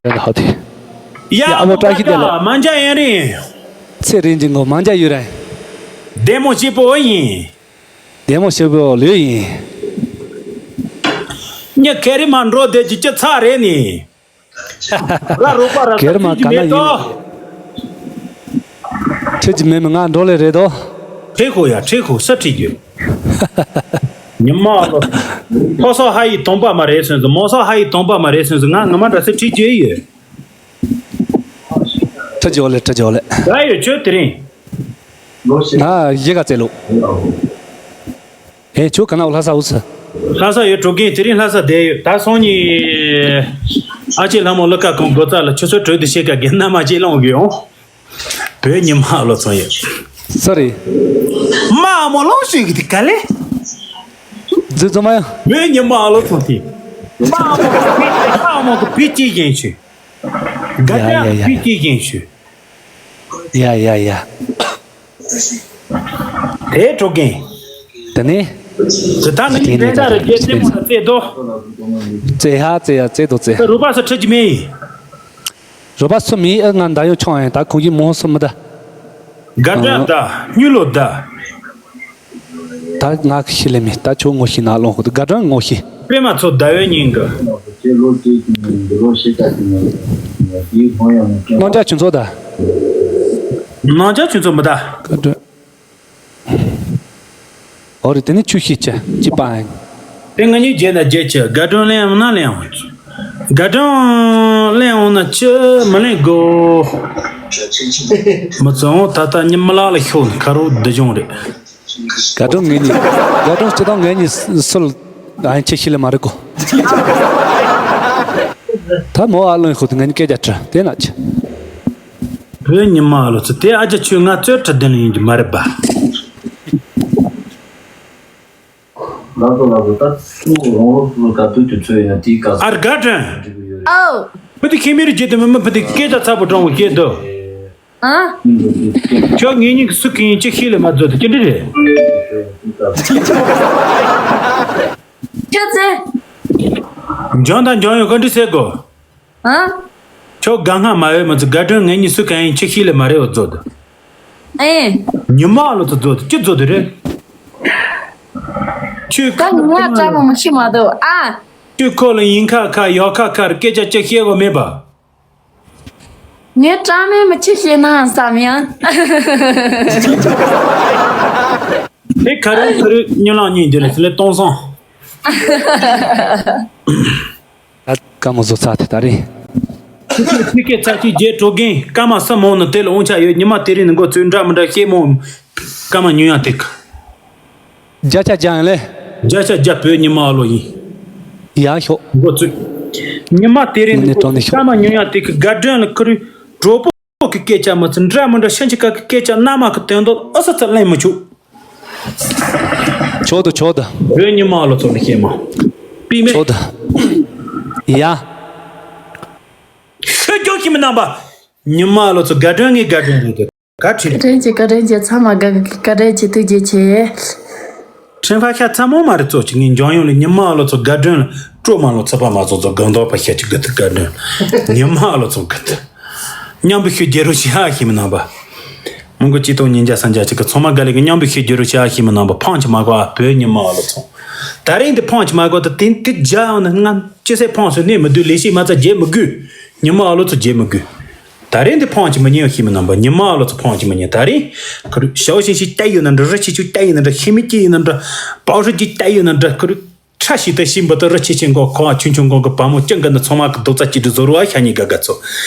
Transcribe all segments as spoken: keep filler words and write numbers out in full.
ཡ་ཧ་དེ། ཡ་ཨ་མོ། བཀྲ་ཤིས་བདེ་ལེགས། མ་འཇའ་ཡུན་རིང་། ཚེ་རིང་ཅིག་གོ། མ་འཇའ་ཡུན་རིང་། བདེ་མོ་སྐྱིད་པོ་ཡིན། བདེ་མོ་སྐྱིད་པོ་ལོས་ཡིན། ཉི་ཁེ་རི་མ་འགྲོ་བསྡད་ཀྱི་ཅི་ཚ་རེད་ནི། ར་རོགས་པ་ར་ཁེ་རི་མ་ག་ན་ཡིན། ཁྲིད་ཀྱི་མེད་མི་ང་འགྲོ་ལེ་རེད་དོ། ཁྲིད་ཁོ་ཡ། ཁྲིད་ཁོ་ས་ཁྲིད་རྒྱུ། ཉི་མ་ལོ། ཕོ་སོ་ཧ་ཡི་དོན་པ་མ་རེད་སོན་སོ། མོ་སོ་ཧ་ཡི་དོན་པ་མ་རེད་སོན་སོ། ང་ངོ་མ་འདྲ་སེ་ཁྲིད་རྒྱུ་ཡོད། ཁྲིད་རྒྱུ་ལེ། ཁྲིད་རྒྱུ་ལེ། ད་ཡོད་ཁྱོད་དེ་རིང་། ང་གཞིས་ཀ་རྩེ་ལོ། ཨེ་ཁྱོད་ག་ན་འོ། ལྷ་ས་འོ་ས། ལྷ་ས་ཡོད། གྲོ་གིན་དེ་རིང་ལྷ་ས་བསྡད་ཡོད། ད་སང་ཉིན་ཨ་ཅེ་ལྷ་མོ་ལུ་ཀ་གང་སྒོ་རྩ་ལ་ཆུ་ཚོད་དྲུག་དེ་ཤེས་ཀ་གི་མནའ་མ་ཅེ་ལོང་གི་ཡོང་། བོད་ཉི་མ་ལོ་ཚོ་ཡོད། སོ་རི། མ་མོ་ལོང་ཞིག་གི་དེ་ག་ལེ། རྫི་རྫི་མ་ཡང་། བོད་ཉི་མ་ལོ་ཚོ་དེ། མ་མོ་གི་བི་ཅི་ཡན་ཆུ། ག་ཡ་ཡ་ཡ། བི་ཅི་ཡན་ཆུ། ཡ་ཡ་ཡ། དེ་གྲོ་གིན། དེ་ནས། ཇི་ལྟར་ནི་དེ་ནས་རེ་འདྲ་རེ་རྒྱལ་རྩེད་མོ་ལ་རྩེད་དོ། རྩེད་ཧ་རྩེད་ཡ་རྩེད་དོ་རྩེད། རུ་པ་སུ་ཁྲིད་ཀྱི་མེད་ཡིན། རུ་པ་སུ་མེད། ཨ་ང་འདའ་ཡོད་ཆོང་ཡིན། ད་ཁོང་གིས་མོ་སུ་མི་ད། དགའ་སྤྲོ་ད། སྨྱུག་ལོ་ད། ད་ང་ཤི་ལེ་མེད། ད་ཁྱོད་ངོ་ཤི་ན་ལོང་ཧོ། དགའ་སྤྲོ་ངོ་ཤི། པད་མ་མཚོ་ཟླ་བའི་ཉིན་གི། རྣམ་ཅག་ཁྱུ་མཚོ་ད། རྣམ་ཅག་ཁྱུ་མཚོ་མི་ད། དགའ་སྤྲོ། ཨོ་རེད། དེ་ནི་ཆུ་ཤི་ཆ་ཅི་པ་ཨན། དེ་ང་གཉིས་རྗེས་ན་རྗེས་ཆ། དགའ་སྤྲོ་ལེན་འོང་ན་ལེན་འོང་། དགའ་སྤྲོ་ལེན་འོང་ན་ཆུ་མི་ལེན་དགོ། མི་ཚོ་ད་ལྟ་ཉི་མ་ལག་ལ་ཤོག་ཁ་རོ་བདུད་གཞུང་རེད། དགའ་སྤྲོ་ངེད་གཉིས། དགའ་སྤྲོ་སྤྱི་བཏང་ངེད་གཉིས་སུ་ལ་ཨ་ཆེ་ཤི་ལ་མ་རེད་གོ། ད་མོ་ཨ་ལོན་ཤོད་དུ་ངེད་གཉིས་སྐད་རྒྱག་དྲི་དེ་ན་ཆེ། བོད་ཉི་མ་ལོ་ཚོ་དེ་ཨ་ཅག་ཆོས་ང་རྩོད་ཁྲི་ལྡན་ཡིན་གྱི་མ་རེད་པ། ལགས་སོ་ལགས་སོ། ད་ཐུག་རོང་རོགས་ཚོ་ག་དུས་དུས་ཚོད་ཡིན་ན་དེའི་སྐབས་སུ། ཨར་དགའ་སྤྲོ། འགྲིག་གི་ཡོད་རེད། ཨོ། བུ་དེ་ཁྱིམ་མི་རུ་བརྗེད་དུ་མི་མི་བུ་དེ་སྐད་ཆ་ཚ་པོ་དྲང་བོ་སྐད་དོ། ཨ། ཁྱོད་ངེད་གཉིས་ཀྱི་སུ་གིན་ཅི་ཤེས་ལེ་མ་བཟོ་དེ་ཅི་འདྲ་རེད། ཁྱོད་ཚེ། འཇང་དང་འཇང་ཡོད་ག་འདྲི་ཟེར་གོ། ཨ། ཁྱོད་དགའ་སྔ་མ་ཡོད་མ་ཚོ་དགའ་སྤྲོ་ངེད་གཉིས་སུ་གང་ཡིན་ཅི་ཤེས་ལེ་མ་རེད་འོ་བཟོ་དེ། ཨེ། ཉི་མ་ལོ་ཚོ་བཟོ་དེ་ཅི་བཟོ་དེ་རེད། ཁྱོད་ད་ཉི་མ་བཀྲ་མ་མི་ཤེས་མ་འདུག་ཨ། ཁྱོད་ཁོ་ལ་ཡིན་ཁ་ཁ་ཡོག་ཁ་ཁར་སྐད་ཆ་ཅི་བཤད་གོ་མེད་པ། ངས་དྲང་མོ་མི་ཆི་ཤེས་ན་བསམ་ཡང་། དེ་ག་རེ་ག་རེ་སྨྱོན་ལགས་གཉིས་འདི་ལ་ལས་གཏོང་སོང་། ད་ཀ་མོ་བཟོ་ཚར་དེ་ད་རེད། ཁྱི་ཁྱི་ཁྱི་སྐད་ཚ་ཁྱི་རྒྱལ་གྲོ་རྒན་སྐར་མ་གསུམ་མོ་ནི་དེ་ལ་འོང་ཆ་ཡོད། ཉི་མ་དེ་རིང་ནི་འགོ་ཚུལ་འདྲ་མི་འདྲ་ཤེས་མོ། སྐར་མ་ཉུང་ཡང་ཐིག་བརྒྱ་ཆ་བརྒྱ་ཡིན་ལེ། བརྒྱ་ཆ་བརྒྱ་བོད་ཉི་མ་ཨ་ལོ་ཡིན། ཡ་ཤོག་འགོ་ཚུགས། ཉི་མ་དེ་རིང་ནི་ནི་ནི་ཀྲོ་ནི་ཤོག་སྐར་མ་ཉུང་ཡང་དེ་གི་དགའ་སྒྲོན་ལ་ཁུ་རུ་གྲོགས་པོ་གི་སྐད་ཆ་མ་ཚུ་འདྲ་མི་འདྲ་ཤན་ཆི་ཀ་གི་སྐད་ཆ་རྣ་མ་གི་དོན་དུ་ཨ་ས་ཚ་ལེན་མི་ཆུག་ཆོག་ཏུ་ཆོག་ཏུ། བོད་ཉི་མ་ཨ་ལོ་ཚོ་ནི་ཤེས་མ། པི་མེ། ཆོག་ཏུ། ཡ། ཤོད་རྒྱུ་ཤི་མི་རྣམ་པ། ཉི་མ་ཨ་ལོ་ཚོ་དགའ་སྒྲོན་ངའི་དགའ་སྒྲོན་རེད་དོ། བཀའ་དྲིན། བཀའ་དྲིན་ཆེ། བཀའ་དྲིན་ཆེ། ཚང་མ་དགའ་བཀའ་དྲིན་ཆེ། ཐུགས་རྗེ་ཆེ། ཁྲེན་ཧྥ་ཤ་ཚ་མོ་མ་རེད་ཙོ་ཅིག་ངས་འཇང་ཡོང་ལ་ཉི་མ་ཨ་ལོ་ཚོ་དགའ་སྒྲོན་ལ་སྤྲོ་མ་ལོ་ཚ་པ་མ་ཚོ་ཚོ་གང་དོག་པ་ཤ་ཅིག་གི་ཐུག་དགའ་སྒྲོན་ལ་ཉི་མ་ཨ་ལོ་ཚོ་གི་ཐུག་མཉམ་པོ་ཤུ་རྒྱལ་རོ་ཤི་ཧ་ཤི་མི་རྣམ་པ། མོང་གོ་གཅིག་སྟོང་ཉིས་བརྒྱ་སུམ་བརྒྱ་ཅིག་གི་ཚང་མ་དགའ་ལེ་གི་མཉམ་པོ་ཤུ་རྒྱལ་རོ་ཤི་ཧ་ཤི་མི་རྣམ་པ་ཕང་ཆི་མ་གོ་ཨ་བོད་ཉི་མ་ཨ་ལོ་ཚོ། ད་རིང་འདི་ཕང་ཆི་མ་གོ་ད་དེ་དེ་རྒྱ་ཡང་ན་ང་ཅི་སེ་ཕང་སོ་ནས་མི་འདུག་ལས་ཤི་མ་ཚ་རྒྱལ་མི་དགོས། ཉི་མ་ཨ་ལོ་ཚོ་རྒྱལ་མི་དགོས། ད་རེས་འདི་ཕོངས་ཀྱི་མི་ཉན་ཤི་མི་རྣམ་པ། ཉི་མ་ཨ་ལོ་ཚོ་ཕོངས་ཀྱི་མི་ཉན། ད་རེས་ཁུ་རུ་ཞའོ་ཤིང་ཤིང་ལྟ་ཡོད་ན་འདྲ། རི་ཆེ་ཆུ་ལྟ་ཡོད་ན་འདྲ། ཤི་མི་སྐྱེ་ཡོད་ན་འདྲ། པའོ་ཧྲི་ཅི་ལྟ་ཡོད་ན་འདྲ། ཁུ་རུ་ཁྲ་ཤི་ཏ་ཤི་འབུ་ཏ་རི་ཆེ་ཆེ་མགོ་ཁོ་ཨ་ཆུང་ཆུང་མགོ་གི་བ་མོ་སྤྱང་ཀི་ན་ཚོང་མ་གི་རྡོག་རྩ་གཅིག་སྒྲིལ་བཟོ་རུ་ཨ་ཤ་ཉི་ག་ག་ཚོ།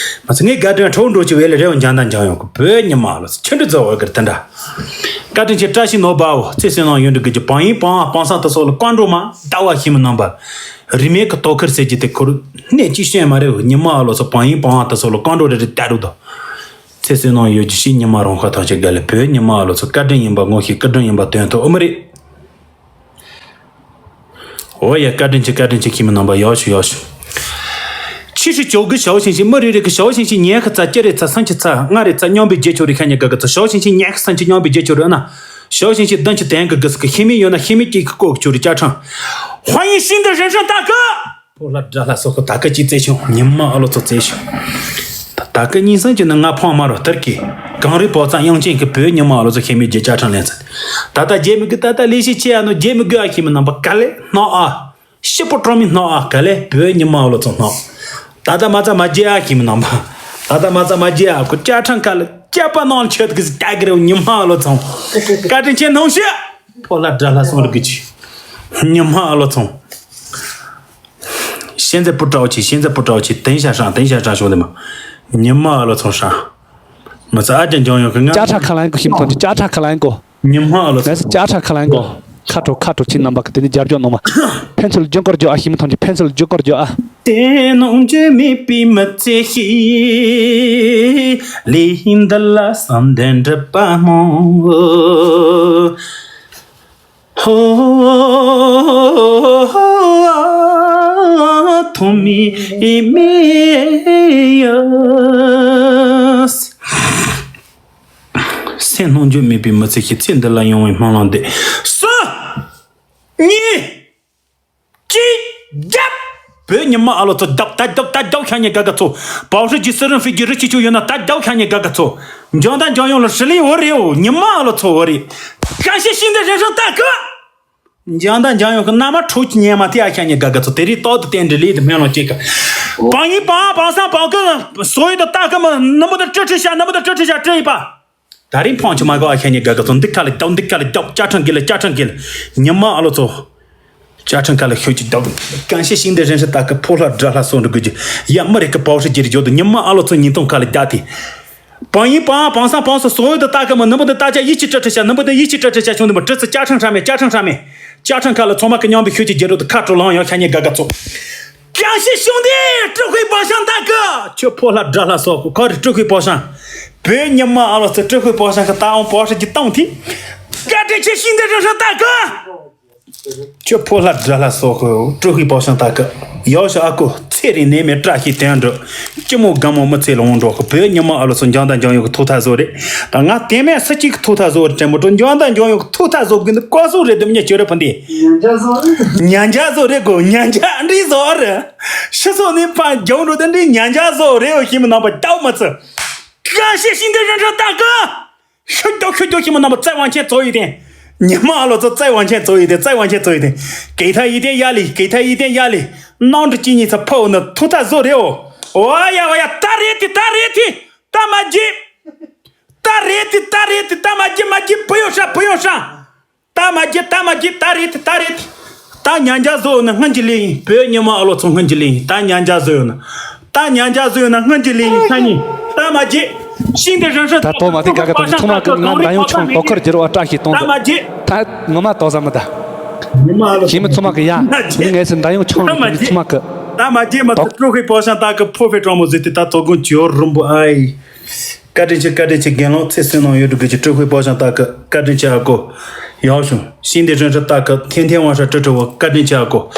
མ་ཚོ་ངའི་དགའ་སྒྲོན་ཁྲོ་འགྲོ་ཅི་བས་ལ་རེ་བ་འཇང་དང་འཇང་ཡོང་གི་བོད་ཉི་མ་ཨ་ལོ་ཚོ་ཆུ་འདྲི་རྫོགས་བ་གི་ར་དེ་འདྲ། བཀའ་དྲིན་ཆེ། བཀྲ་ཤིས་ནོར་བུའོ། ཚེ་བསོད་ནམས་ཡོན་ཏན་གྱི་བང་ཡིན་བང་ཨ་བང་སང་ད་སོགས་ལ་བཀའ་འགྲོ་མ་ཟླ་བ་ཤི་མི་རྣམ་པ། རིས་མེད་ཀྱི་དོ་ཁུར་ཟེར་གྱི་དེ་ཁུར་གནས་གཅིག་ཤེས་མ་རེད། ཉི་མ་ཨ་ལོ་ཚོ་བང་ཡིན་བང་ཨ་ད་སོགས་ལ་བཀའ་འགྲོ་རེ་རེ་ལྟ་རུ་དོ། ཚེ་བསོད་ནམས་ཡོད་ཀྱི་ཤི་ཉི་མ་རང་ཁ་ཐང་ཆེ་ག་ལེ་བོད་ཉི་མ་ཨ་ལོ་ཚོ་བཀའ་དྲིན་ཡིན་པ་ངོ་ཤེས་བཀའ་དྲིན་ཡིན་པ་དོན་ཐོག་ཨོ་མི་རེད། ཨོ་ཡ་བཀའ་དྲིན་ཆེ། བཀའ་དྲིན་ཆེ། ཁྱིམ་མི་རྣམ་པ་ཡག་ཤོས་ཡག་ཤོས། ཕྱི་ཧྲི་ཇོ་གི་ཞའོ་ཤིང་ཤིང་མི་རེ་རེ་གི་ཞའོ་ཤིང་ཤིང་ཉལ་ཁ་ཚ་སྐྱ་རེ་ཚ་སང་ཁྱི་ཚ་ང་རེ་ཚ་སྙོམས་པའི་རྗེས་ཆོ་རེ་ཁ་ཉལ་ག་གི་ཚ་ཞའོ་ཤིང་ཤིང་ཉལ་ཁ་སང་ཁྱི་སྙོམས་པའི་རྗེས་ཆོ་རེ་ཨ་ན། ཞའོ་ཤིང་ཤིང་གདན་ཁྱི་དན་གི་གི་སི་གི་ཤི་མི་ཡོད་ན་ཤི་མི་སྐྱིད་གི་ལྐོག་གི་ཆོ་རེ་ཅ་ཁྲང་། ཧ་ཡིན་ཤིང་གི་རེ་ཧྲང་ཏ་གི། ཕོ་ལྷ་དགྲ་ལྷ་སོགས་ཀྱི་ད་སྐད་ཅིག་བཙལ་བྱུང་། ཉི་མ་ཨ་ལོ་ཚོ་བཙལ་བྱུང་། ད་ད་སྐད་གཉིས་གསུམ་གྱི་ནང་ང་ཕང་མ་རོ་དར་གི། གངས་རི་བོ་ཚང་དབྱངས་ཅན་གྱི་བོད་ཉི་མ་ཨ་ལོ་ཚོ་ཤེས་མེད་རྒྱུ་ཅ་ཁྲང་ལེན་ཚེ། ད་ལྟ་རྒྱལ་མི་དགོས། ད་ལྟ་ལས་ཤིག་ཆེ་ཨ་ནོ་རྒྱལ་མི་དགོས་ཨ་ཤེས་མི་རྣམ་པ་ག་ལེ་སྣང་ཨ། ཤི་པོ་ཀྲོང་མི་སྣང་ཨ། ག་ལེ་བོད་ཉི་མ་ཨ་ལོ་ཚོ་སྣང་། ད་ལྟ་མ་ཚ་མ་རྒྱལ་ཨ་ཤེས་མི་རྣམ་པ། ད་ལྟ་མ་ཚ་མ་རྒྱལ་ཨ་ཁོ་ཅ་ཁྲང་ག་ལེ་སྐྱབས་པ་ནང་ཆོད་གི་ཟི་ད་གི་རེ་ཉི་མ་ཨ་ལོ་ཚོ། བཀའ་དྲིན་ཆེ་ནང་ཤི། ཕོ་ལྷ་དགྲ་ལྷ་སོང་རི་གི་ཅི། ཉི་མ་ཨ་ལོ་ཚོ།现在不着急，现在不着急，等一下上，等一下上，兄弟们。ཉི་མ་ཨ་ལོ་ཚོང་ཧྲ། མི་ཚེ་ཨ་ཅག་འཇོན་ཡོང་གི་ང་། ཅ་ཁྲ་ཁ་ལན་གོ་ཤིམ་ཐོན་ཅ་ཅ་ཁྲ་ཁ་ལན་གོ། ཉི་མ་ཨ་ལོ་ཚོང་། ཅ་ཁྲ་ཁ་ལན་གོ། ཁ་དྲོ་ཁ་དྲོ་ཁྱེད་རྣམ་པ་གི་དེ་ནི་རྒྱབ་སྐྱོར་གནང་མ། ཕན་ཚུན་ལ་རྒྱུན་སྐར་རྒྱུ་ཨ་ཤིམ་ཐོན་ཅི་ཕན་ཚུན་ལ་རྒྱུན་སྐར་རྒྱུ་ཨ། དེ་ནང་རྒྱུ་མེད་པའི་མི་ཚེ་ཞིག་ལས་འདི་ལ་བསམ་དོན་འགྲུབ་པ་མང་། ཧོ། ཐོག་མའི་མེ་ཡོད། སེམས་ནང་འགྱོད་མེད་པའི་མི་ཚེ་ཞིག་ཚེ་འདི་ལ་ཡོང་བའི་སྨོན་ལམ་འདེབས། གསུམ། གཉིས། གཅིག་རྒྱབ། བོད་ཉི་མ་ཨ་ལོ་ཚོ་རྒྱབ་ད་རྒྱབ་ད་རྒྱབ་ཤ་ཉེ་དགའ་དགའ་ཚོ། བའོ་ཧྲི་ཇི་སི་རིན་ཧྥི་གི་རི་ཆི་ཆུ་ཡོད་ན་ད་རྒྱབ་ཤ་ཉེ་དགའ་དགའ་ཚོ། འཇང་ད་འཇང་ཡོང་ལ་ཧྲི་ལིང་འོ་རེའོ། ཉི་མ་ཨ་ལོ་ཚོ་འོ་རེ། ཁ་ཤས་ཤིང་འདི་རེ་རེ་ལྟ་གི། འཇང་ད་འཇང་ཡོང་གི་མནའ་མ་ཁྲོ་ཆུ་ཉེ་མ་དེ་ཨ་ཤ་ཉེ་དགའ་དགའ་ཚོ། དེ་རིང་ཏོག་ཏུ་བསྟན་འདྲི་ལི་དུ་སྨོན་ལམ་སྐྱེ་གི། བང་ཡིན་བང་བང་སང་བང་གི་སོ་ཡི་དུ་ལྟ་གི་མ་ནུ་མོ་དུ་ཀྲི་ཀྲི་ཤ་ནུ་མོ་དུ་ཀྲི་ཀྲི་ཤ་ཀྲི་ཡི་པ། ད་རིང་ཕོང་ཆུ་མ་གོ་ཨ་ཤ་ཉེ་དགའ་དགའ་ཚོ། འདི་ཁ་ལ་རྒྱབ་འདི་ཁ་ལ་རྒྱབ་ཅ་ཁྲང་གི་ལ་ཅ་ཁྲང་གི་ལ། ཉི་མ་ཨ་ལོ་ཚོ། ཅ་ཁྲང་ཁ་ལ་ཤོད་ཀྱི་རྒྱབ། གང་ཤེས་ཤིང་འདི་རེན་ཧྲི་ལྟ་གི་ཕོ་ལྷ་དགྲ་ལྷ་སོང་འགྲོ་དགོས་ཀྱི། ཡ་མི་རེ་གི་བའོ་ཧྲི་ཇི་རི་ཡོད་དུ་ཉི་མ་ཨ་ལོ་ཚོ་ཉིས་སྟོང་ཁ་ལ་རྒྱ་དེ། བང་ཡིན་བང་བང་སང་བང་སོ་སོ་ཡོད་དུ་ལྟ་གི་མ་ནུ་མོ་དུ་ལྟ་ཅ་ཡིད་ཆེས་ཀྲི་ཀྲི་ཤ་ནུ་མོ་དུ་ཡིད་ཆེས་ཀྲི་ཀྲི་ཤ་ཆུང་དུ་མ་ཀྲི་ཚི་ཅ་ཁྲང་ཧྲ་མེ་ཅ་ཁྲང་ཧྲ་མེ། ཅ་ཁྲང་ཁ་ལ་ཚང་མ་གི་མཉམ་པའི་ཤོད་ཀྱི་རྒྱལ་རོ་དུ་ཁ་དྲོ་ལང་ཡང་ཤ་ཉེ་དགའ་དགའ་ཚོ། ཀྱང་ཤི་ཤོང་དེ་ཀྲི་ཧུའི་པོ་ཤང་ད་གི། ཁྱོད་ཕོ་ལྷ་དགྲ་ལྷ་སོག་གི་ཁོ་རི་ཀྲི་ཧུའི་པོ་ཤང་། བོད་ཉི་མ་ཨ་ལོ་ཚོ་ཀྲི་ཧུའི་པོ་ཤང་གི་ད་འོང་པོ་ཧྲི་གི་སྟོང་དེ། བཀའ་དྲིན་ཆེ་ཤིང་འདི་རེ་རེ་ལྟ་གི། ཁྱོད་ཕོ་ལྷ་དགྲ་ལྷ་སོག་གི་ཀྲི་ཧུའི་པོ་ཤང་ད་གི། ཡག་ཤོ་ཨ་ཀོ་ཚེ་རིང་ནད་མེད་བཀྲ་ཤིས་དོན་འགྲུབ། སྐྱི་མོ་དགའ་མོ་མི་ཚེ་ལོངས་འགྲོ་གི། བོད་ཉི་མ་ཨ་ལོ་ཚོ་འཇང་དང་འཇང་ཡོད་གི་ཐུག་ཐག་བཟོ་རེད། ད་ང་དེ་མེད་ས་གཅིག་གི་ཐུག་ཐག་བཟོ་རེད་དྲན་པོ་འགྲོ། འཇང་དང་འཇང་ཡོད་གི་ཐུག་ཐག་བཟོ་དགོས་འདི་ཀོ་སོ་རེད་དུ་མྱི་ཅི་རེད་ཕུ་འདི། ཉན་ཇ་བཟོ་རེད་གོ་ཉན་ཇ་འདྲི་བཟོ་རེད། ཤི་སོ་ནི་ཕ་འཇང་འགྲོ་དེ་འདྲི་ཉན་ཇ་བཟོ་རེད་འོ་ཤི་མི་རྣམ་པ་ཏའུ་མ་ཚི། ཀ་ཤི་ཤིང་དེ་རེ་རེ་ལྟ་གི། ཤུ་རྒྱོ་ཤུ་རྒྱོ་ཤི་མི་རྣམ་པ་བཙན་དབང་ཆེན་ཚོ་ཡི་དེ། ཉི་མ་ཨ་ལོ་ཚོ་བཙན་དབང་ཆེན་ཚོ་ཡི་དེ་བཙན་དབང་ཆེན་ཚོ་ཡི་དེ། གེ་ཐ་ཡི་དེ་ཡ་ལི་གེ་ཐ་ཡི་དེ་ཡ་ལི། ནང་དུ་ཅི་ཉི་ཚ་ཕོ་ནི་ཐུག་ཐ་བཟོ་རེད་འོ། ཨོ་ཡ་ཨོ་ཡ་ད་རེད་དེ་ད་རེད་དེ། ད་མ་བརྗེད། ད་རེད་དེ་ད་རེད་དེ་ད་མ་བརྗེད་མ་བརྗེད་བུ་ཡོད་ཤ་བུ་ཡོད་ཤ། ད་མ་བརྗེད་ད་མ་བརྗེད་ད་རེད་དེ་ད་རེད་དེ། ད་ཉན་ཇ་བཟོ་ནི་སྔོན་གྱི་ལས་ཡིན། བོད་ཉི་མ་ཨ་ལོ་ཚོ་སྔོན་གྱི་ལས་ཡིན། ད་ཉན་ཇ་བཟོ་ཡོད་ན། ད་ཉན་ཇ་བཟོ་ཡོད་ན་སྔོན་གྱི་ལས་ཡིན་ཁ་ཉིན། ད་མ་བརྗེད། ཤིང་དེ་རང་ཧྲ་ད་ཐོག་མ་དེ་ག་ག་དང་ཚང་མ་གི་ང་ད་ཡང་ཆུང་དོ་ཁར་འགྱུར་བ་བཀྲ་ཤིས་གཏོང་དུ། ད་མ་བརྗེད། ད་ངོ་མ་དོ་ཟ་མི་ད། ཉི་མ་ཨ་ལོ་ཞི་མི་ཚང་མ་གི་ཡ། ད་མ་བརྗེད། ངས་སུ་ད་ཡང་ཆུང་ད་མ་བརྗེད། ཚང་མ་གི་ད་མ་བརྗེད་མ་ཐུབ་ཀྲོ་ཁའི་པོ་ཤང་ད་གི་ཕོ་ཕེ་ཀྲོང་མོ་ཟིག་དེ་ད་ཐོ་གུང་ཅི་ཡོ་རུམ་བུ་ཨའི། བཀའ་དྲིན་ཆེ་བཀའ་དྲིན་ཆེ། རྒན་ལགས་ཚེ་བསོད་ནམས་ཡོད་དུ་དགོས་ཀྱི་ཀྲི་ཧུའི་པོ་ཤང་ད་གི། བཀའ་དྲིན་ཆེ་ཨ་ཀོ། ཡག་བྱུང་ཤིང་དེ་རིན་ཧྲི་ད་གི་ཐེན་ཐེན་དབང་ཧྲ་ཀྲི་ཀྲི་བོ་བཀའ་དྲིན་ཆེ་ཨ་ཀོ།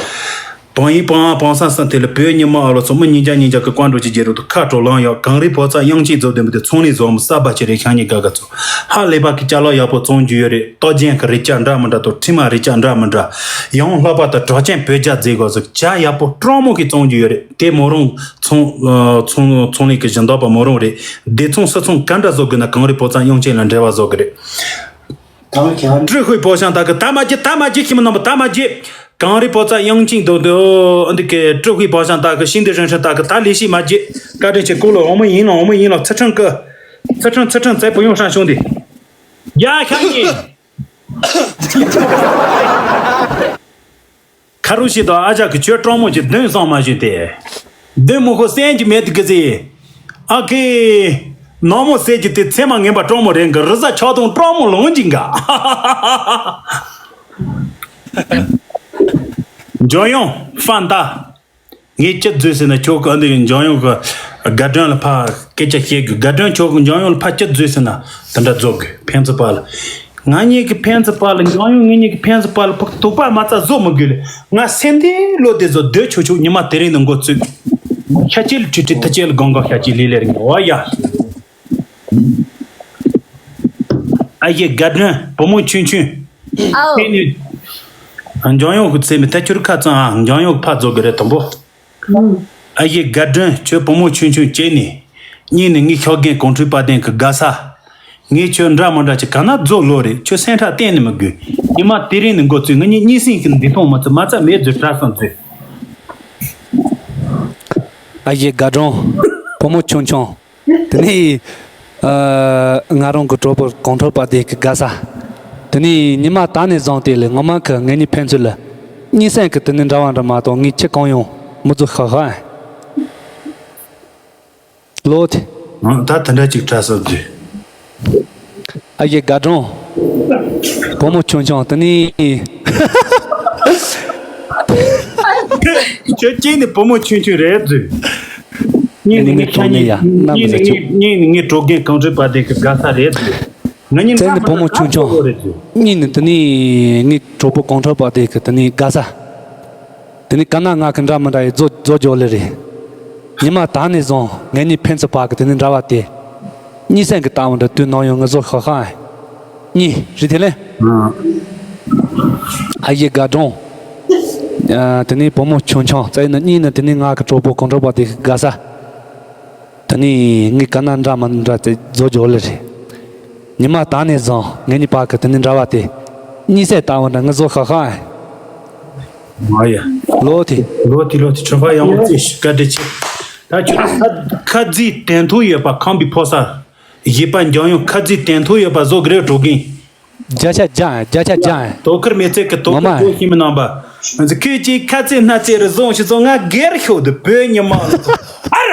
བང་ཡིན་བང་བང་སང་སང་དེ་ལ་བོད་ཉི་མ་ཨ་ལོ་ཚོ་མི་ཉིན་རྒྱ་ཉིན་རྒྱ་གི་ཀོན་འགྲོ་ཅི་རྒྱལ་རུ་དུ་ཁ་དྲོ་ལང་ཡག་གངས་རི་ཕོ་ཚ་དབྱངས་ཅན་རྫོགས་ལྡན་པ་དེ་ཚོང་ལས་བཟོ་མི་ས་བ་ཆེ་རེ་ཤང་ཉི་ག་ག་ཚོ་ཧ་ལས་པ་གི་ཅ་ལག་ཡག་པོ་བཙོང་རྒྱུ་ཡོད་རེད། ལྟོ་རྒྱན་གི་རིགས་ཅག་འདྲ་མི་འདྲ་དང་ཁྲི་མ་རིགས་ཅག་འདྲ་མི་འདྲ། ཡང་ལྷག་པ་དང་གྲགས་ཅན་བོད་རྒྱ་མཛེས་སྒོ་ཟིག་ཇ་ཡག་པོ་སྤྲང་མོ་གི་བཙོང་རྒྱུ་ཡོད་རེད། དེ་མོ་རང་ཚོང་ཚོང་ཚོང་ལས་ཀྱི་སྦྱིན་བདག་པ་མོ་རང་རེད། སྡེ་ཚོང་སི་ཚོང་ག་འདྲ་བཟོ་དགོས་ན་གངས་རི་ཕོ་ཚང་དབྱངས་ཅན་ལ་འབྲེལ་བ་བཟོ་གི་རེད། ཀྲི་ཧུའི་པོ་ཤང་ད་གི་ད་མ་བརྗེད་ད་མ་བརྗེད་ཤི་མི་རྣམ་པ་ད་མ་བརྗེད། གངས་རི་ཕོ་ཚང་དབྱངས་ཅན་དོ་དོ་འདི་གི་ཀྲི་ཧུའི་པོ་ཤང་ད་གི་ཤིང་འདི་རིན་ཧྲི་ད་གི་ད་ལས་ཤི་མ་བརྗེད། བཀའ་དྲིན་ཆེ་ཀུ་ལོ་འོ་མ་ཡིན་ལ་འོ་མ་ཡིན་ལ་ཚི་ཁྲང་གི། ཚི་ཁྲང་ཚི་ཁྲང་ཙེ་པོ་ཡོང་ཧྲང་ཤོང་དེ། ཡ་ཤང་ཡིན། ཁ་རུ་ཤི་དང་ཨ་ཅག་གི་ཆོས་སྤྲང་མོ་གྱི་གདོན་བསམ་མ་བྱུང་སྟེ། གདོན་མོ་ཁོ་སེམས་ཀྱི་མེད་དུ་གི་ཟེ། ཨ་ཀེ། ནག་མོ་ཟེར་གྱི་དེ་ཚེ་མ་ངན་པ་སྤྲང་མོ་རེད་གི། རི་ཟ་ཆགས་དང་སྤྲང་མོ་ལོང་གྱིན་ག་འཇོན་ཡོང་ཧྥན་ཏ། ངས་ཅི་བཟོས་ཟེར་ན་ཁྱོད་ཀྱི་ཨ་འདི་འཇང་ཡོང་གི་དགའ་སྒྲོན་ལ་ཕ་སྐད་ཆ་བཤད་དགོས། དགའ་སྒྲོན་ཁྱོད་ཀྱི་འཇང་ཡོང་ལ་ཕ་ཅི་བཟོས་ཟེར་ན་དེ་འདྲ་བཟོ་དགོས། ཕན་ཚུན་བར་ལ་ང་གཉིས་ཀྱི་ཕན་ཚུན་བར་ལ་འཇང་ཡོང་ངེད་གཉིས་ཀྱི་ཕན་ཚུན་བར་ལ་ཕུག་དུག་པ་མ་རྩ་བཟོ་མི་དགོས་ལེ། ང་སེམས་བདེ་བློ་བདེ་བཟོ་སྡོད་ཆོག་ཆོག་ཉི་མ་དེ་རིང་ནས་འགོ་བཙུགས། ཤ་ཅི་ལ་ཁྲི་ཁྲི་ཐ་ཅི་ལ་གང་གང་ཤ་ཅི་ལི་ལེར་ངེ་བ་ཡ། ཨ་ཡེ་དགའ་སྒྲོན་བུ་མོ་ཆུང་ཆུང་། ཨའོ། ཁྱེད་ནི། འཇང་ཡོང་གི་ཚེ་མི་ཐ་ཁྱོད་ཁ་ཚང་ཨ། འཇང་ཡོང་གི་ཕ་རྫོགས་གི་རེད་དང་པོ། ཨ་ཡེ་དགའ་སྒྲོན། ཁྱོད་བུ་མོ་ཆུང་ཆུང་བྱས་ནས། གཉིས་ནས་ངའི་ཤོག་རྒན་གོང་ཁྲོས་དཔལ་ལྡན་གྱི་དགའ་ས། ངས་ཁྱོད་འདྲ་མི་འདྲ་ཅིག་ག་ན་རྫོགས་ལོ་རེད། ཁྱོད་སེམས་ཁྲལ་གཏན་ནས་མི་དགོས། ཉི་མ་དེ་རིང་ནས་འགོ་བཙུགས་ང་གཉིས་གཉིས་སེམས་ཀྱི་འདི་མཐོང་མི་ཚུགས། མ་རྩ་མེད་མཛོད། དྲག་སོང་མཛོད། ཨ་ཡེ་དགའ་སྒྲོན། བུ་མོ་ཆུང་ཆུང་། དེ་ནས་ཨ་ང་རང་གི་གྲོགས་པོ་གོང་ཁྲོས་དཔལ་ལྡན་གྱི་དགའ་ས། དེ་ནས་ཉི་མ་ད་ནས་བཟུང་སྟེ་ལས་ངོ་མ་གི་ངེད་གཉིས་ཕན་ཚུན་ལ་གཉིས་སེམས་ཀྱི་དེ་ནས་འདྲ་བ་འདྲ་མ་གཏོགས་ངས་ཁྱི་གང་ཡང་མི་རྫོགས་ཤག་ཤག་ཨ། ལོ་དེ། ཨང་། ད་དེ་འདྲ་ཅིག་དྲག་སོང་མཛོད། ཨ་ཡེ་དགའ་སྒྲོན། བུ་མོ་ཆུང་ཆུང་དེ་ནི། ཁྱོད་གཅིག་ནི་བུ་མོ་ཆུང་ཆུང་རེད་མཛོད། གཉིས་ནི་ངའི་ཁྱེད་གཉིས། གཉིས་ནི་ངའི་གཉིས་ནི་ངའི་གྲོགས་རྒན་གོང་ཁྲོས་དཔལ་ལྡན་གྱི་དགའ་ས་རེད་མཛོད། ང་གཉིས་གཅིག་ནི་བུ་མོ་ཆུང་ཆུང་། རེད་མཛོད། གཉིས་ནི་དེ་ནི་ངའི་གྲོགས་པོ་གོང་ཁྲོས་དཔལ་ལྡན་གྱི་དེ་ནི་དགའ་ས། དེ་ནི་ག་ན་ང་གི་འདྲ་མི་འདྲ་ཡི་རྫོགས་རྫོགས་འཇོག་ལེ་རེད། ཉི་མ་ད་ནས་བཟུང་ངེད་གཉིས་ཕན་ཚུན་བར་གི་དེ་ནི་འདྲ་བ་དེ། གཉིས་སེམས་ཀྱི་ལྟ་བ་འདྲ་དུས་ནམ་ཡང་ངེད་ཚོ་ཤག་ཤག་ཨ། གཉིས་རེད་དེ་ལས། ཨང་། ཨ་ཡེ་དགའ་སྒྲོན། ཨ་དེ་ནི་བུ་མོ་ཆུང་ཆུང་བཙལ་ནི་གཉིས་ནི་དེ་ནི་ང་གི་གྲོགས་པོ་གོང་ཁྲོས་དཔལ་ལྡན་གྱི་དགའ་ས། དེ་ནི་ངས་ག་ན་འདྲ་མི་འདྲ་དེ་རྫོགས་འཇོག་ལེ་རེད། ཉི་མ་ད་ནས་བཟུང་ངེད་གཉིས་བར་གི་དེ་ནི་འདྲ་བ་དེ། གཉིས་སེམས་ལྟ་བ་འདྲ་ངེད་ཚོ་ཤག་ཤག་ཨ། མ་ཡ། ལོ་དེ། ལོ་དེ་ལོ་དེ་ཁྲོན་པ་ཡག་པོ་བྱས་ཤིག་བཀའ་དྲིན་ཆེ། ད་ཁྱོད་ཁ་ཁ་རྩིས་དོན་ཐོག་ཡོད་པ་ཁམས་པའི་ཕོ་གསར། གཞས་པ་འཇམ་དབྱངས་ཁ་རྩིས་དོན་ཐོག་ཡོད་པ་བཟོ་གི་རེད་གྲོགས་རྒན། བརྒྱ་ཆ་བརྒྱ་ཨ། བརྒྱ་ཆ་བརྒྱ་ཨ། དོ་ཁུར་མི་ཚེ་གི་དོ་ངོ་མ་ཁུར་ཨ། བཟོ་ཤེས་མི་རྣམ་པ། ཁྱོད་ཀྱིས་ཁ་རྩིས་སྣ་རྩིས་རེ་བཟུང་ཞིག་བཟུང་ང་སྒེར་ཤོག་དུ་བོད་ཉི་མ་ལ་ཚོ། ཨ་ར།